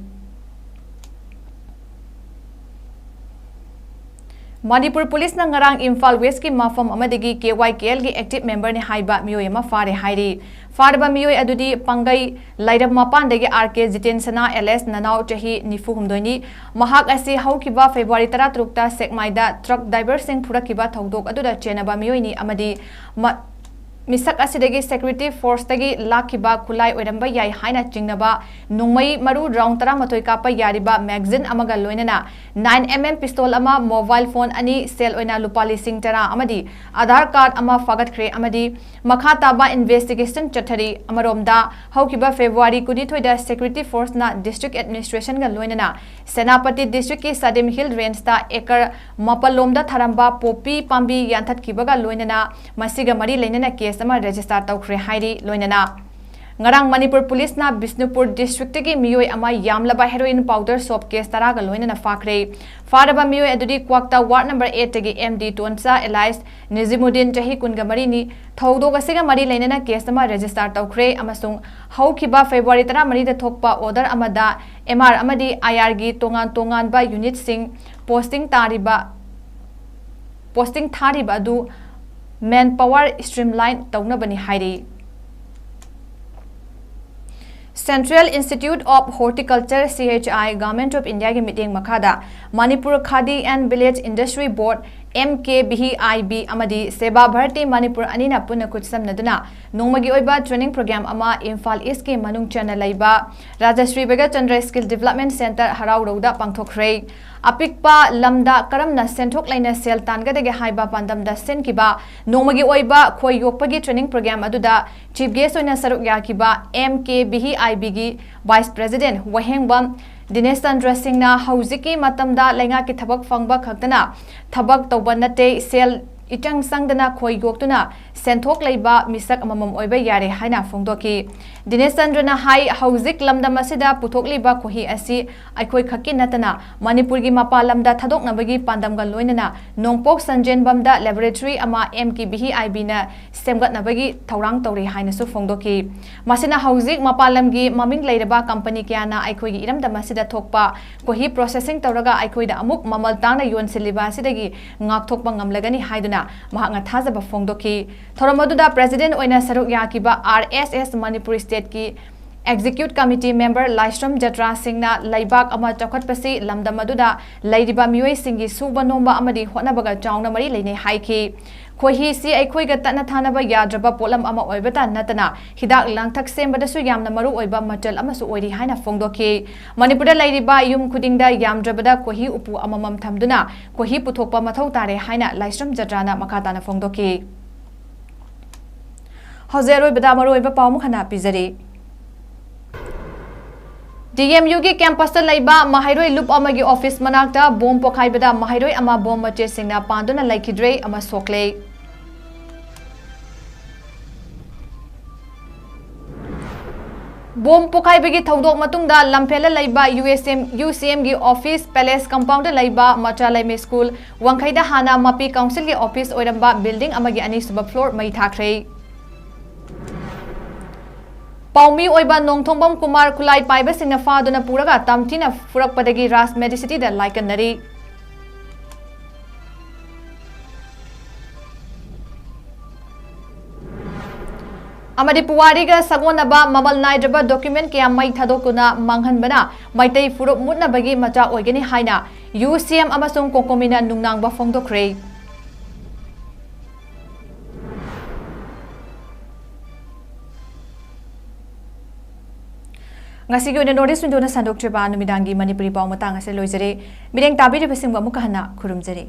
ꯃꯅꯤꯄꯨꯔ ꯄꯨꯂꯤꯁꯅ ꯉꯔꯥꯡ ꯏꯝꯐꯥꯜ Westꯀꯤ ꯃꯐꯝ ꯑꯃꯗꯒꯤ K Y K Lꯒꯤ active memberꯅꯤ ꯍꯥꯏꯕ ꯃꯤꯑꯣꯏ ꯑꯃ ꯐꯥꯔꯦ ꯍꯥꯏꯔꯤ꯫ ꯐꯥꯔꯕ ꯃꯤꯑꯣꯏ ꯑꯗꯨꯗꯤ ꯄꯥꯡꯒꯩ ꯂꯩꯔꯝ ꯃꯄꯥꯟꯗꯒꯤ R K ꯖꯤꯇꯦꯟ ꯁꯅꯥ alias ꯅꯅꯥꯎ, ꯆꯍꯤ ꯅꯤꯐꯨ ꯍꯨꯝꯗꯣꯏꯅꯤ꯫ ꯃꯍꯥꯛ ꯑꯁꯤ ꯍꯧꯈꯤꯕ February ꯇꯔꯥꯇꯔꯨꯛꯇ ꯁꯦꯛꯃꯥꯏꯗ truck driverꯁꯤꯡ ꯐꯨꯔꯛꯈꯤꯕ ꯊꯧꯗꯣꯛ ꯑꯗꯨꯗ ꯆꯦꯟꯅꯕ ꯃꯤꯑꯣꯏꯅꯤ ꯑꯃꯗꯤ ꯃ-, ꯃꯤꯁꯛ ꯑꯁꯤꯗꯒꯤ Security Forceꯇꯒꯤ ꯂꯥꯛꯈꯤꯕ ꯈꯨꯠꯂꯥꯏ ꯑꯣꯏꯔꯝꯕ ꯌꯥꯏ ꯍꯥꯏꯅ ꯆꯤꯡꯅꯕ ꯅꯣꯡꯃꯩ ꯃꯔꯨ round ꯇꯔꯥꯃꯥꯊꯣꯏ ꯀꯥꯞꯄ ꯌꯥꯔꯤꯕ magazine ꯑꯃꯒ ꯂꯣꯏꯅꯅ nine M M pistol ꯑꯃ, mobile phone ꯑꯅꯤ, ꯁꯦꯜ ꯑꯣꯏꯅ ꯂꯨꯄꯥ ꯂꯤꯁꯤꯡ ꯇꯔꯥ ꯑꯃꯗꯤ Aadhaar card ꯑꯃ ꯐꯥꯒꯠꯈ꯭ꯔꯦ ꯑꯃꯗꯤ ꯃꯈꯥ ꯇꯥꯕ investigation ꯆꯠꯊꯔꯤ꯫ ꯑꯃꯔꯣꯝꯗ, ꯍꯧꯈꯤꯕ February ꯀꯨꯟꯅꯤꯊꯣꯏꯗ Security Forceꯅ District Administrationꯒ ꯂꯣꯏꯅꯅ ꯁꯦꯅꯥꯄꯇꯤ Districtꯀꯤ Sadim Hill Rangeꯇ acre ꯃꯥꯄꯜ ꯂꯣꯝꯗ ꯊꯥꯔꯝꯕ poppy ꯄꯥꯝꯕꯤ ꯌꯥꯟꯊꯠꯈꯤꯕꯒ ꯂꯣꯏꯅꯅ ꯃꯁꯤꯒ ꯃꯔꯤ ꯂꯩꯅꯅ case ꯑꯃ register ꯇꯧꯈ꯭ꯔꯦ ꯍꯥꯏꯔꯤ꯫ ꯂꯣꯏꯅꯅ ꯉꯔꯥꯡ ꯃꯅꯤꯄꯨꯔ ꯄꯨꯂꯤꯁꯅ ꯕꯤꯁꯅꯨꯄꯨꯔ Districtꯇꯒꯤ ꯃꯤꯑꯣꯏ ꯑꯃ ꯌꯥꯝꯂꯕ heroin powder soap case ꯇꯔꯥꯒ ꯂꯣꯏꯅꯅ ꯐꯥꯈ꯭ꯔꯦ꯫ ꯐꯥꯔꯕ ꯃꯤꯑꯣꯏ ꯑꯗꯨꯗꯤ Kwakta Ward number eightꯇꯒꯤ M D ꯇꯣꯟꯆꯥ alias ꯅꯤꯖꯤꯃꯨꯗꯤꯟ, ꯆꯍꯤ ꯀꯨꯟꯒ ꯃꯔꯤꯅꯤ꯫ ꯊꯧꯗꯣꯛ ꯑꯁꯤꯒ ꯃꯔꯤ ꯂꯩꯅꯅ case ꯑꯃ register ꯇꯧꯈ꯭ꯔꯦ ꯑꯃꯁꯨꯡ ꯍꯧꯈꯤꯕ February ꯇꯔꯥꯃꯔꯤꯗ ꯊꯣꯛꯄ order ꯑꯃꯗ M R ꯑꯃꯗꯤ I R ꯒꯤ ꯇꯣꯉꯥꯟ ꯇꯣꯉꯥꯟꯕ unitꯁꯤꯡ posting ꯇꯥꯔꯤꯕ, posting ꯊꯥꯔꯤꯕ ꯑꯗꯨ manpower streamline ꯇꯧꯅꯕꯅꯤ ꯍꯥꯏꯔꯤ꯫ Central Institute of Horticulture, C H I, Government of Indiaꯒꯤ ꯃꯤꯠꯌꯦꯡ ꯃꯈꯥꯗ Manipur Khadi and Village Industry Board, M K V I B ꯑꯃꯗꯤ ꯁꯦꯕꯥ ꯚꯥꯔꯇꯤ ꯃꯅꯤꯄꯨꯔ ꯑꯅꯤꯅ ꯄꯨꯟꯅ ꯈꯨꯠꯁꯝꯅꯗꯨꯅ ꯅꯣꯡꯃꯒꯤ ꯑꯣꯏꯕ training program ꯑꯃ ꯏꯝꯐꯥꯜ ꯏꯁꯀꯤ ꯃꯅꯨꯡ ꯆꯟꯅ ꯂꯩꯕ ꯔꯥꯖꯁ꯭ꯔꯤ ꯕꯒꯆꯟꯗ꯭ꯔ Skill Development Centre ꯍꯔꯥꯎꯔꯧꯗ ꯄꯥꯡꯊꯣꯛꯈ꯭ꯔꯦ꯫ ꯑꯄꯤꯛꯄ ꯂꯝꯗ ꯀꯔꯝꯅ ꯁꯦꯟꯊꯣꯛ ꯂꯩꯅ ꯁꯦꯜ ꯇꯥꯟꯒꯗꯒꯦ ꯍꯥꯏꯕ ꯄꯥꯟꯗꯝꯗ ꯁꯤꯟꯈꯤꯕ ꯅꯣꯡꯃꯒꯤ ꯑꯣꯏꯕ ꯈꯣꯏ ꯌꯣꯛꯄꯒꯤ training program ꯑꯗꯨꯗ chief guest ꯑꯣꯏꯅ ꯁꯔꯨꯛ ꯌꯥꯈꯤꯕ ꯑꯦꯝ ꯀꯦ ꯚꯤ ꯑꯥꯏ ꯕꯤꯒꯤ vice president ꯋꯥꯍꯦꯡꯕꯝ ꯗꯤꯅꯦꯁ ꯆꯟꯗ꯭ꯔ ꯁꯤꯡꯅ ꯍꯧꯖꯤꯛꯀꯤ ꯃꯇꯝꯗ ꯂꯩꯉꯥꯛꯀꯤ ꯊꯕꯛ ꯐꯪꯕ ꯈꯛꯇꯅ ꯊꯕꯛ ꯇꯧꯕ ꯅꯠꯇꯦ, ꯁꯦꯜ ꯏꯆꯪ ꯆꯪꯗꯅ ꯈꯣꯏ ꯌꯣꯛꯇꯨꯅ ꯁꯦꯟꯊꯣꯛ ꯂꯩꯕ ꯃꯤꯁꯛ ꯑꯃꯃꯝ ꯑꯣꯏꯕ ꯌꯥꯔꯦ ꯍꯥꯏꯅ ꯐꯣꯡꯗꯣꯛꯈꯤ꯫ ꯗꯤꯅꯦꯁ ꯆꯟꯗ꯭ꯔꯅ ꯍꯥꯏ, ꯍꯧꯖꯤꯛ ꯂꯝꯗꯝ ꯑꯁꯤꯗ ꯄꯨꯊꯣꯛꯂꯤꯕ ꯈꯣꯏꯍꯤ ꯑꯁꯤ ꯑꯩꯈꯣꯏ ꯈꯛꯀꯤ ꯅꯠꯇꯅ ꯃꯅꯤꯄꯨꯔꯒꯤ ꯃꯄꯥꯟ ꯂꯝꯗ ꯊꯥꯗꯣꯛꯅꯕꯒꯤ ꯄꯥꯟꯗꯝꯒ ꯂꯣꯏꯅꯅ ꯅꯣꯡꯄꯣꯛ ꯁꯟꯖꯦꯟꯕꯝꯗ laboratory ꯑꯃ ꯑꯦꯝ ꯀꯦ ꯚꯤ ꯑꯥꯏ ꯕꯤꯅ ꯁꯦꯝꯒꯠꯅꯕꯒꯤ ꯊꯧꯔꯥꯡ ꯇꯧꯔꯤ ꯍꯥꯏꯅꯁꯨ ꯐꯣꯡꯗꯣꯛꯈꯤ꯫ ꯃꯁꯤꯅ ꯍꯧꯖꯤꯛ ꯃꯄꯥꯟ ꯂꯝꯒꯤ ꯃꯃꯤꯡ ꯂꯩꯔꯕ company ꯀꯌꯥꯅ ꯑꯩꯈꯣꯏꯒꯤ ꯏꯔꯝꯗꯝ ꯑꯁꯤꯗ ꯊꯣꯛꯄ ꯈꯣꯏꯍꯤ processing ꯇꯧꯔꯒ ꯑꯩꯈꯣꯏꯗ ꯑꯃꯨꯛ ꯃꯃꯜ ꯇꯥꯡꯅ ꯌꯣꯟꯁꯤꯜꯂꯤꯕ ꯑꯁꯤꯗꯒꯤ ꯉꯥꯛꯊꯣꯛꯄ ꯉꯝꯂꯒꯅꯤ ꯍꯥꯏꯗꯨꯅ ꯃꯍꯥꯛꯅ ꯊꯥꯖꯕ ꯐꯣꯡꯗꯣꯛꯈꯤ꯫ ꯊꯧꯔꯝ ꯑꯗꯨꯗ president ꯑꯣꯏꯅ ꯁꯔꯨꯛ ꯌꯥꯈꯤꯕ ꯑꯥꯔ ꯑꯦꯁ ꯑꯦꯁ ꯃꯅꯤꯄꯨꯔ stateꯀꯤ executive committee member ꯂꯥꯏꯁ꯭ꯔꯝ ꯖꯇ꯭ꯔꯥ ꯁꯤꯡꯅ ꯂꯩꯕꯥꯛ ꯑꯃ ꯆꯥꯎꯈꯠꯄꯁꯤ ꯂꯝꯗꯝ ꯑꯗꯨꯗ ꯂꯩꯔꯤꯕ ꯃꯤꯑꯣꯏꯁꯤꯡꯒꯤ ꯁꯨꯕ ꯅꯣꯝꯕ ꯑꯃꯗꯤ ꯍꯣꯠꯅꯕꯒ ꯆꯥꯎꯅ ꯃꯔꯤ ꯂꯩꯅꯩ ꯍꯥꯏꯈꯤ꯫ ꯈꯣꯏꯍꯤꯁꯤ ꯑꯩꯈꯣꯏꯒ ꯇꯠꯅ ꯊꯥꯅꯕ ꯌꯥꯗ꯭ꯔꯕ ꯄꯣꯠꯂꯝ ꯑꯃ ꯑꯣꯏꯕꯇ ꯅꯠꯇꯅ ꯍꯤꯗꯥꯛ ꯂꯥꯡꯊꯛ ꯁꯦꯝꯕꯗꯁꯨ ꯌꯥꯝꯅ ꯃꯔꯨ ꯑꯣꯏꯕ ꯃꯆꯜ ꯑꯃꯁꯨ ꯑꯣꯏꯔꯤ ꯍꯥꯏꯅ ꯐꯣꯡꯗꯣꯛꯈꯤ꯫ ꯃꯅꯤꯄꯨꯔꯗ ꯂꯩꯔꯤꯕ ꯌꯨꯝ ꯈꯨꯗꯤꯡꯗ ꯌꯥꯝꯗ꯭ꯔꯕꯗ ꯈꯣꯏꯍꯤ ꯎꯄꯨ ꯑꯃꯃꯝ ꯊꯝꯗꯨꯅ ꯈꯣꯏꯍꯤ ꯄꯨꯊꯣꯛꯄ ꯃꯊꯧ ꯇꯥꯔꯦ ꯍꯥꯏꯅ ꯂꯥꯏꯁ꯭ꯔꯝ ꯖꯇ꯭ꯔꯥꯅ ꯃꯈꯥ ꯇꯥꯅ ꯐꯣꯡꯗꯣꯛꯈꯤ꯫ ꯍꯧꯖꯤꯛ ꯑꯔꯣꯏꯕꯗ ꯃꯔꯨꯑꯣꯏꯕ ꯄꯥꯎ ꯑꯃꯨꯛ ꯍꯟꯅ ꯄꯤꯖꯔꯤ꯫ ꯗꯤ ꯑꯦꯝ ꯌꯨꯒꯤ campusꯇ ꯂꯩꯕ ꯃꯍꯩꯔꯣꯏ ꯂꯨꯞ ꯑꯃꯒꯤ office ꯃꯅꯥꯛꯇ bomb ꯄꯣꯈꯥꯏꯕꯗ ꯃꯍꯩꯔꯣꯏ ꯑꯃ bomb ꯃꯆꯦꯠꯁꯤꯡꯅ ꯄꯥꯟꯗꯨꯅ ꯂꯩꯈꯤꯗ꯭ꯔꯦ ꯑꯃ ꯁꯣꯛꯂꯦ꯫ Bomb ꯄꯣꯈꯥꯏꯕꯒꯤ ꯊꯧꯗꯣꯛ ꯃꯇꯨꯡꯗ ꯂꯝꯐꯦꯜꯗ ꯂꯩꯕ ꯌꯨ ꯑꯦꯁ ꯑꯦꯝ, ꯌꯨ ꯁꯤ ꯑꯦꯝꯒꯤ office, palace compoundꯗ ꯂꯩꯕ ꯃꯆꯥ ꯂꯩꯃ school, ꯋꯥꯡꯈꯩꯗ ꯍꯥꯟꯅ ꯃꯄꯤ councilꯒꯤ office ꯑꯣꯏꯔꯝꯕ building ꯑꯃꯒꯤ ꯑꯅꯤꯁꯨꯕ floor ꯃꯩ ꯊꯥꯈ꯭ꯔꯦ꯫ ꯄꯥꯎꯃꯤ ꯑꯣꯏꯕ ꯅꯣꯡꯊꯣꯡꯕꯝ ꯀꯨꯃꯥꯔ ꯈꯨꯠꯂꯥꯏ ꯄꯥꯏꯕꯁꯤꯡꯅ ꯐꯥꯗꯨꯅ ꯄꯨꯔꯒ ꯇꯝꯊꯤꯅ ꯐꯨꯔꯛꯄꯗꯒꯤ ꯔꯥꯖ medicityꯗ ꯂꯥꯏꯀꯠꯅꯔꯤ꯫ ꯑꯃꯗꯤ ꯄꯨꯋꯥꯔꯤꯒ ꯁꯥꯒꯣꯟꯅꯕ ꯃꯃꯜ ꯅꯥꯏꯗ꯭ꯔꯕ document ꯀꯌꯥ ꯃꯩ ꯊꯥꯗꯣꯛꯇꯨꯅ ꯃꯥꯡꯍꯟꯕꯅ ꯃꯩꯇꯩ ꯐꯨꯔꯨꯞ ꯃꯨꯠꯅꯕꯒꯤ ꯃꯆꯥꯛ ꯑꯣꯏꯒꯅꯤ ꯍꯥꯏꯅ ꯌꯨ ꯁꯤ ꯑꯦꯝ ꯑꯃꯁꯨꯡ ꯀꯣꯀꯣꯃꯤꯅ ꯅꯨꯡꯅꯥꯡꯕ ꯐꯣꯡꯗꯣꯛꯈ꯭ꯔꯦ꯫ ꯉꯁꯤꯒꯤ ꯑꯣꯏꯅ North East Window ꯅ ꯁꯟꯗꯣꯛꯆꯕ ꯅꯨꯃꯤꯗꯥꯡꯒꯤ ꯃꯅꯤꯄꯨꯔꯤ ꯄꯥꯎ ꯃꯇꯥꯡ ꯑꯁꯤꯗ ꯂꯣꯏꯖꯔꯦ꯫ ꯃꯤꯠꯌꯦꯡ ꯇꯥꯕꯤꯔꯤꯕꯁꯤꯡꯕꯨ ꯑꯃꯨꯛꯀ ꯍꯟꯅ ꯈꯨꯔꯨꯝꯖꯔꯤ꯫